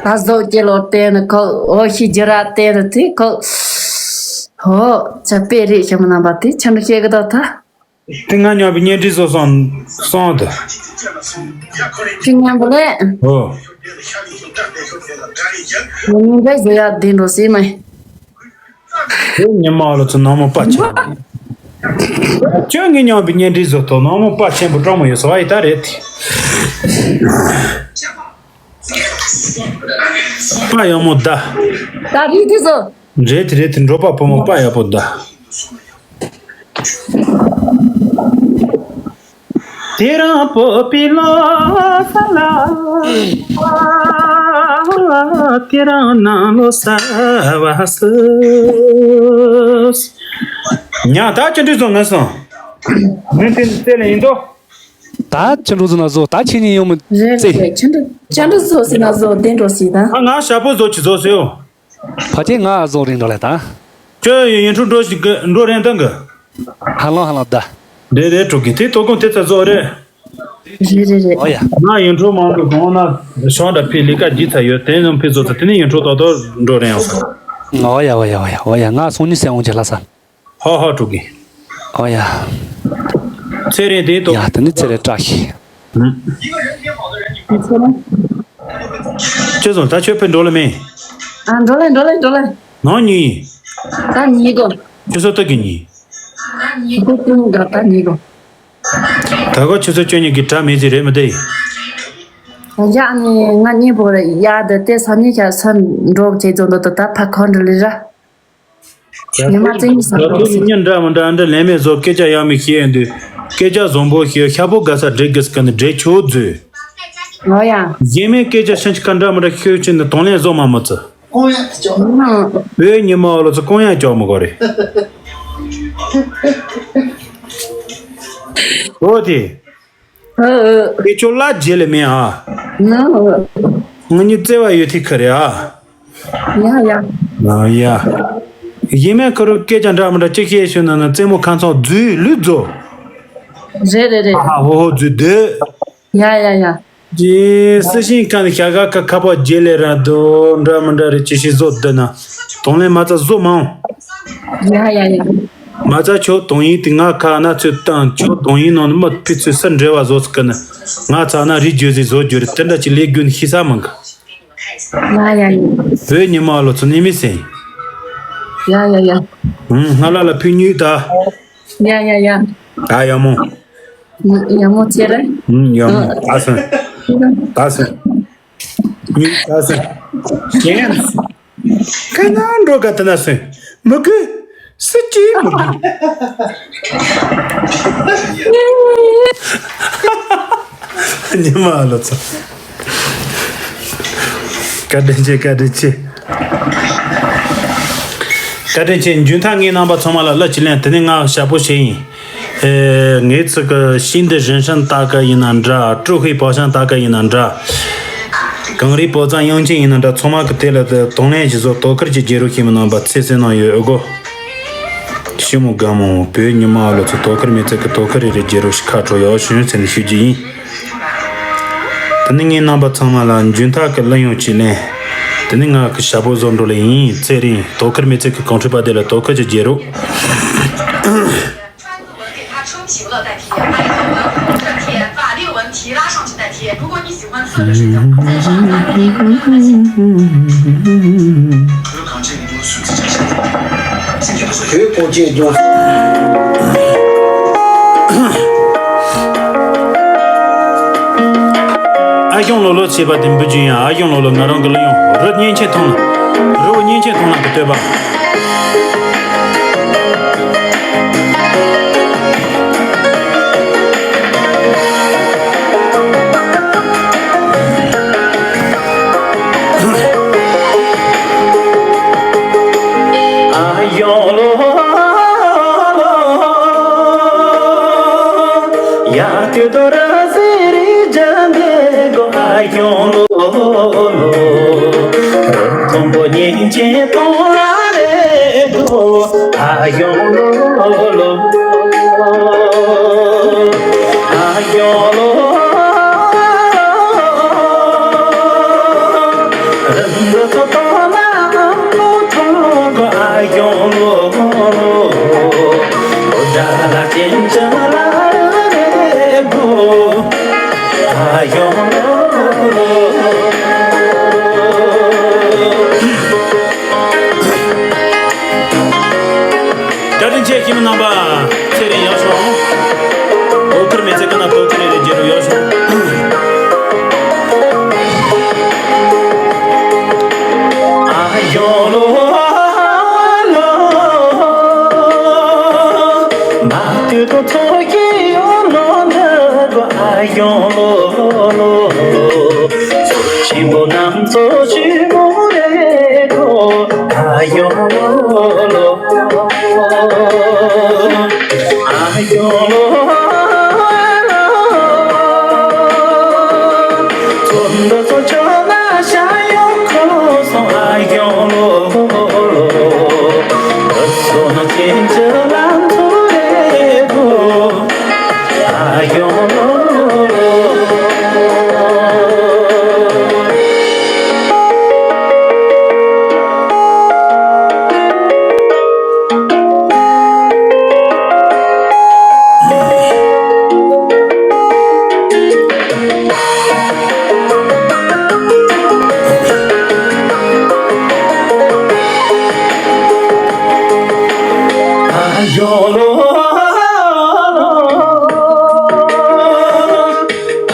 ད་བཟོ་སྐྱེ་ལོ་བསྟན་ནི་ཁོ་འོ་ཤི་རྒྱུ་ར་བསྟན་ནི་དེ་ཁོ། ཧོ་ཅ་དཔེ་རེད་ཤི་མི་རྣམ་པ་དེ་ཆ་འདྲ་ཤེས་གི་ད་ད། དེ་ང་ཉོ་བའི་གཉེན་སྒྲིག་བཟོ་སོང་སོང་དུ། ཁྱི་ཉན་པོ་ལས། ཨོ། ཉིན་པའི་བཟོ་ཡག་འདི་འགྲོ་སྲིད་མེད། དེ་ཉི་མ་ལོ་ཚོ་ནང་མོ་པ་ཆེ། ཁྱོད་ངས་ཉོ་བའི་གཉེན་སྒྲིག་བཟོ་ཐོག་ནང་མོ་པ་ཆེན་པོ་གྲོགས་མོ་ཡོད་སོ་ཨ་ཡི་ད་རེད། པ་ཡག་མོ་ད། ད་རེད་དེ་བཟོ། རེད་དེ་རེད་དེ་འགྲོ་པ་བུ་མོ་པ་ཡག་པོ་ད། དེ་རང་བོད་པའི་ལོ་ས་ལ། དེ་རང་ནང་ལོ་ས་བ་སུ། ཉ་ད་ཅི་འདྲི་བཟོ་ངན་སོང་། མི་དེ་ནི་རྩེ་ལ་ཡིན་དོ། ད་ཅི་འདྲི་བཟོ་ན་བཟོ་ད་ཁྱེད་གཉིས་ཡོང་མི་རེད་རྩེ། རེད་ཅི་འདྲི་ཅི་འདྲི་བཟོ་ཟེར་ན་བཟོ་དེ་འགྲོ་སྲིད་ད། ཨ་ང་ཞབས་པོ་བཟོ་ཅི་བཟོ་ཟེར་ཡོ། ཕ་ཆེ་ང་བཟོ་རིང་འགྲོ་ལེ་ད། ཁྱོད་ཡིན་འཕྲོ་འགྲོ་ཞིག་གི་འགྲོ་རན་ཏང་གི། ཧ་ལོ་ཧ་ལོ་ད། རེད་རེད་འགྲོ་གི་དེ་ཏོ་ཀུན་དེ་ཚ་བཟོ་རེད། རེད་རེད་རེད། ཨོ་ཡ། ང་ཡིན་འཕྲོ་མང་དུ་གོང་ན་ཤོང་འདྲ་ཕི་ལི་ཀ་ཇི་ཚ་ཡོད་དེ་ནམ་ཕི་བཟོ་ཚ་དེ་ནི་ཡིན་འཕྲོ་ཏོ་ཏོ་འགྲོ་རན་ཡོང་ས། ཨོ་ཡ་ཨོ་ཡ་ཨོ་ཡ་ཨོ་ཡ་ང་སོང་ཉི་སེ་འོང་ཅེ་ལ་ས། ཧ་ཧ་འགྲོ་གི། ཨོ་ཡ། ཚེ་རིང་དེ་ཏོ། ཡ་དེ་ནི་ཚེ་རིང་བཀྲ་ཤིས། ཁྱོད་ཚོ་ད་ཁྱོད་ཕེབས་འགྲོ་ལ་མེད། ཨ་འགྲོ་ལེ་འགྲོ་ལེ་འགྲོ་ལེ། ནང་ཉིན་ཡིན། ད་ཉིན་གོ། ཁྱོད་ཚོ་ལྟ་གི་ཉིན། ཉིན་གོ་ཀུན་དགའ་ད་ཉིན་གོ། ད་གོ་ཁྱོད་ཚོ་ཁྱོད་ཉིད་ཀྱི་གྲ་མེད་ཅི་རེད་མི་དེ། ཡ་ནི་ང་གཉིས་པོ་རེད་ཡ་དེ་དེ་ས་ཉིན་ཁྱ་ས་འགྲོ་བྱེད་ཚོ་འདོད་དོ་ད་ཕ་ཁོ་འགྲོ་ལེ་ར། ཉི་མ་བཙན་གྱི་ས་ད་དུང་གནས་མཉམ་འདྲ་མི་འདྲ་འདྲ་ལན་མེད་བཟོ་སྐད་ཆ་ཡང་མི་ཤེས་ཡོང་དུས་སྐད་ཆ་བཟང་པོ་ཞིག་ཤ་པོ་དགའ་ས་འགྲིག་གི་ཟེར་གི་ནི་འགྲིག་ཆོག་རྫུས། ཨོ་ཡ། གཞན་མའི་སྐད་ཆ་ཤིན་ཅི་ཁ་འདྲ་མི་འདྲ་ཤོད་ཕྱིན་ནི་དང་ལེན་བཟོ་མ་མི་བརྩི། ཨ། བོད་ཉི་མ་བ་ལོ་ཚོ་གང་ཡང་སྐྱོག་མི་དགོས་རེད། ཨོ་དེ། ཨ་ཨ། དེ་ཁྱོད་ལ་རྗེས་ལས་མེད་ཨ། ཨ་ཨ། ང་གཉིས་བརྩེ་བ་ཡོད་ཐིག་ཁ་རེད་ཨ། ཡ་ཡ། ཨ་ཡ། ཡིན་མེད་ཁ་རུ་སྐད་ཆ་འདྲ་མི་འདྲ་ཅིག་བཤད་ཤོད་ན་ན་རྩེད་མོ་ཁ་ཚང་རྫུས་ལུས་རྫོ། རེད་རེད་རེད། ཧ་ཧ་ཧོ་ཧོ་རྫུས་འདོད། ཡ་ཡ་ཡ། ཀྱི་སི་ཤིང་ཁ་ནས་ཤ་ག་ཁ་ཁ་པ་རྗེས་ལས་ར་འདུག་འདྲ་མི་འདྲ་རེད་ཅི་ཞིག་བཟོ་འདི་ན། དང་ལེན་མ་རྩ་བཟོ་མ་འོང་། ཡ་ཡ་ཡ། མ་རྩ་ཁྱོད་དང་ཡིན་དེ་ང་ཁ་ན་ཚོད་བཏང་ཁྱོད་དང་ཡིན་ནང་ནས་མི་ཕི་ཚོད་སུ་འབྲེལ་བ་བཟོ་ཟེར་གི་ནི། ང་ཚ་ན་རིགས་བརྗོད་ཟིག་བཟོ་རྒྱུ་རེད་དེ་འདྲ་ཅིག་ལས་རྒྱུ་ནི་ཤེས་ས་མང་གི། ཡ་ཡ་ཡ། བོད་ཉི་མ་ལོ་ཚོ་ནི་མི་སེང་། ཡ་ཡ་ཡ། ཧུང་སྔ་ལ་ལ་ཕུ་ཉུས་ད། ཡ་ཡ་ཡ། ད་ཡ་མོ། ཡ་མོ་ཚེ་རིང་། ཧུང་ཡ་མོ། ད་སོང་། ད་སོང་། ཉུས་ད་སོང་། ཅན། ཁ་ན་འགྲོ་ག་ད་ན་སོང་། མི་དགོས། སུ་གཅིག་མི་དགོས། ཉི་མ་ལོ་ཚོ། བཀའ་དྲིན་ཆེ་བཀའ་དྲིན་ཆེ། བཀའ་དྲིན་ཆེ། འཇུན་ཐང་ངའི་རྣམ་པ་ཚང་མ་ལ་བླ་ཅི་ལན་དེ་ནི་ང་ཞབས་པོ་བྱས་ཡིན། ཨེ། ངའི་ཚིག་གི་ཤིང་འདི་རིན་ཧྲན་ལྟ་གི་ཡིན་ན་འདྲ། ཀྲུ་ཧུའི་པའོ་ཤང་ལྟ་གི་ཡིན་ན་འདྲ། གངས་རིའི་པོ་ཙང་དབྱངས་ཅན་ཡིན་ན་འདྲ། ཚང་མ་གི་དེ་ལ་དེ་དང་ལེན་བྱེད་བཟོ་དོ་ཁུར་གྱི་རྒྱལ་རབས་ཤིག་མི་གནང་པ་ཚེ་སྲིད་ནང་ཡོད་ཨེ་གོ། ཤི་མོ་དགའ་མོ་བོད་ཉི་མ་ཨ་ལོ་ཚོ་དོ་ཁུར་མི་ཚེ་གི་དོ་ཁུར་རེ་རེ་རྒྱལ་རབས་ཤིག་ཁ་དྲོ་ཡག་ཤོས་ཚེ་ནས་ཞུ་རྒྱུ་ཡིན། དེ་ནི་ངའི་རྣམ་པ་ཚང་མ་ལ་འཇུན་ཐག་གི་གླུ་དབྱངས་ཅིག་ལེན། དེ་ནི་ང་གི་ཞྭ་ཕོ་བཟོ་འགྲོ་ལེ་ཡིན། ཚེ་རིང་དོ་ཁུར་མི་ཚེ་གི་གང་འཁྲུལ་པ་དེ་ལ་དོ་ཁུར་གྱི་རྒྱལ་རབས། 穿着文给他穿皮了代替，把六文给他穿皮了代替，把六文提拉上去代替。如果你喜欢色的睡觉，再上来。 བོད་གངས་ཅན་ལྗོངས། ཨ་ཞང་ལོ་ལོ་ཞེས་པ་དེ་འབུལ་རྒྱུ་ཡིན། ཨ་ཞང་ལོ་ལོ་ང་རང་གི་གླུ་དབྱངས་རི་བོ་གཉན་ཆེན་ཐང་ལ། རི་བོ་གཉན་ཆེན་ཐང་ལ་གི་བསྟོད་པ། ཨ་ཞང་ལོ་ལོ། ཡ་ཏི་ཏོ་ར་སི་རི་ཇན་དེ་གོ། ཨ་ཞང་ལོ་ལོ། རི་མཐོན་པོ་གཉན་ཆེན་ཐང་ལ་རེད་གོ། ཨ་ཞང་ལོ་ལོ། ཨ་ཞང་ལོ། རི་འདི་ཚོ་དོ་ན་ཨ་མོ་ཐོང་གོ། ཨ་ཞང་ལོ་ལོ། འོ་དགྲ་ལ་ཅན་ཅ་ལ་རེད་གོ། ཨ་ཞང་ལོ་ལོ། བཀའ་དྲིན་ཆེ། ཁྱིམ་རྣམ་པ་ཚེ་རིང་ཡག་ཤོག། དོ་ཁུར་མི་ཚེ་ཀ་ན་དོ་ཁུར་རེ་རེ་རྒྱལ་རབས་ཡག་ཤོག། ཨ་ཞང་ལོ་ལོ། མ་ཏི་ཏོ་ཐོ་ཀི་ཡོ་ལོ་ན་གོ། ཨ་ཞང་ལོ་ལོ། ཆེན་པོ་རྣམ་ཚོ་ཆེན་མོ་རེད་གོ། ཨ་ཞང་ལོ་ལོ། ཨ་ཞང་ལོ་ལོ། ཚོ་འདི་ཚོ་ཆ་ན་ཤ་ཡོང་ཁོ་སོང་། ཨ་ཞང་ལོ་ལོ། འུ་ཚོ་ནི་ཅན་ཅ་ལ་མཚོ་རེད་གོ། ཨ་ཞང་ལོ་ལོ། ཨ་ཞང་ལོ།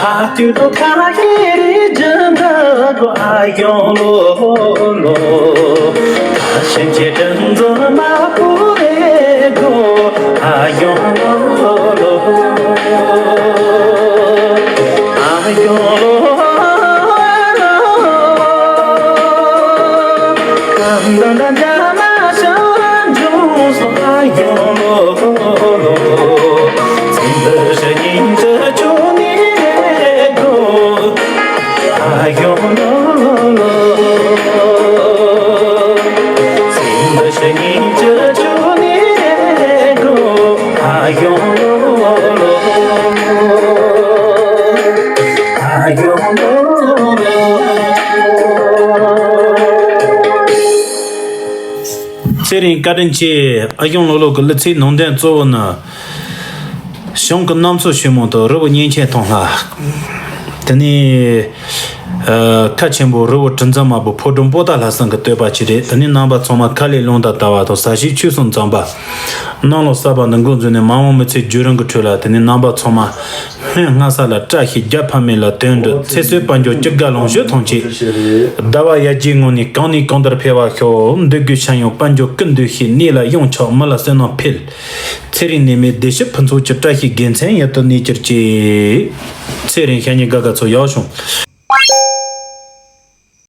ཨ་ཏི་རུ་ཁ་ཁེ་རི་ཇན་ད་གོ། ཨ་ཞང་ལོ་ལོ། ཁ་ཤན་ཅེ་ཏན་ཛོ་མ་པུ་རེ་གོ། ཨ་ཞང་ལོ་ལོ། ཨ་ཞང་ལོ་ལོ། ཀམ་དང་དང་ཇ་མ་ཤང་ཇུ་སོ། ཨ་ཞང་ལོ་ལོ། ཚིག་འདི་ཞི་སྙིང་རྗེ་ཆུ་ནི་རེད་གོ། ཨ་ཞང་ལོ་ལོ། ཚིག་འདི་ཞི་སྙིང་རྗེ་ཆུ་ནི་རེད་གོ། ཨ་ཞང་ལོ་ལོ། ཨ་ཞང་ལོ་ལོ། ཚེ་རིང་བཀའ་དྲིན་ཆེ། ཨ་ཞང་ལོ་ལོ་གི་གླུ་ཚིག་ནང་དོན་གཙོ་བོ་ནི། གཞུང་གི་གནམ་མཚོ་ཆེན་མོ་དང་རི་བོ་གཉན་ཆེན་ཐང་ལྷ། དེ་ནས་ཨ་ཁ་ཆེན་པོ་རི་བོ་གྲུ་འཛིན་དམར་པོ་ཕོ་བྲང་པོ་ཏ་ལྷ་གསུམ་གྱི་བསྟོད་པ་ཅིག་རེད། དེ་ནས་རྣམ་པ་ཚང་མ་ཁ་ལས་རླུང་རྟ་དར་བ་དང་ཟ་ཞིང་ཆོས་གསུམ་གཙང་པ། གནམ་ལོ་གསར་པ་འདི་འགོ་འཛུགས་ནས་མ་འོངས་མི་ཚེ་བརྒྱུད་རིམ་གྱི་ཁྲོད་ལ། དེ་ནས་རྣམ་པ་ཚང་མ་སྨན་སྔ་ས་ལ་བཀྲ་ཤིས་རྒྱལ་ཕམ་མེད་ལ་དོན་འགྲུབ། ཚེ་བསོད་དཔལ་འབྱོར་སྐྱིད་དགའ་ལོངས་སྤྱོད་ཐམས་ཅད། ཟླ་བ་ཡར་རྒྱས་ངང་ནས་གང་ནས་གང་དུར་འཕེལ་བར་ཤོག། འདོད་དགུའི་ཤ་ཡང་དཔལ་འབྱོར་ཀུན་འདུས་ཤིང་། གནས་ལ་གཡང་ཆགས་མི་ལ་བསོད་ནམས་འཕེལ། ཚེ་རིང་ནད་མེད་བདེ་ཞིང་ཕུན་ཚོགས་ཀྱི། བཀྲ་ཤིས་དགེ་མཚན་ཡུན་དུ་གནས་གྱུར་ཅིག། ཚེ་རིང་ཤ་ཉེ་དགའ་དགའ་ཚོ་ཡག་བྱུང་།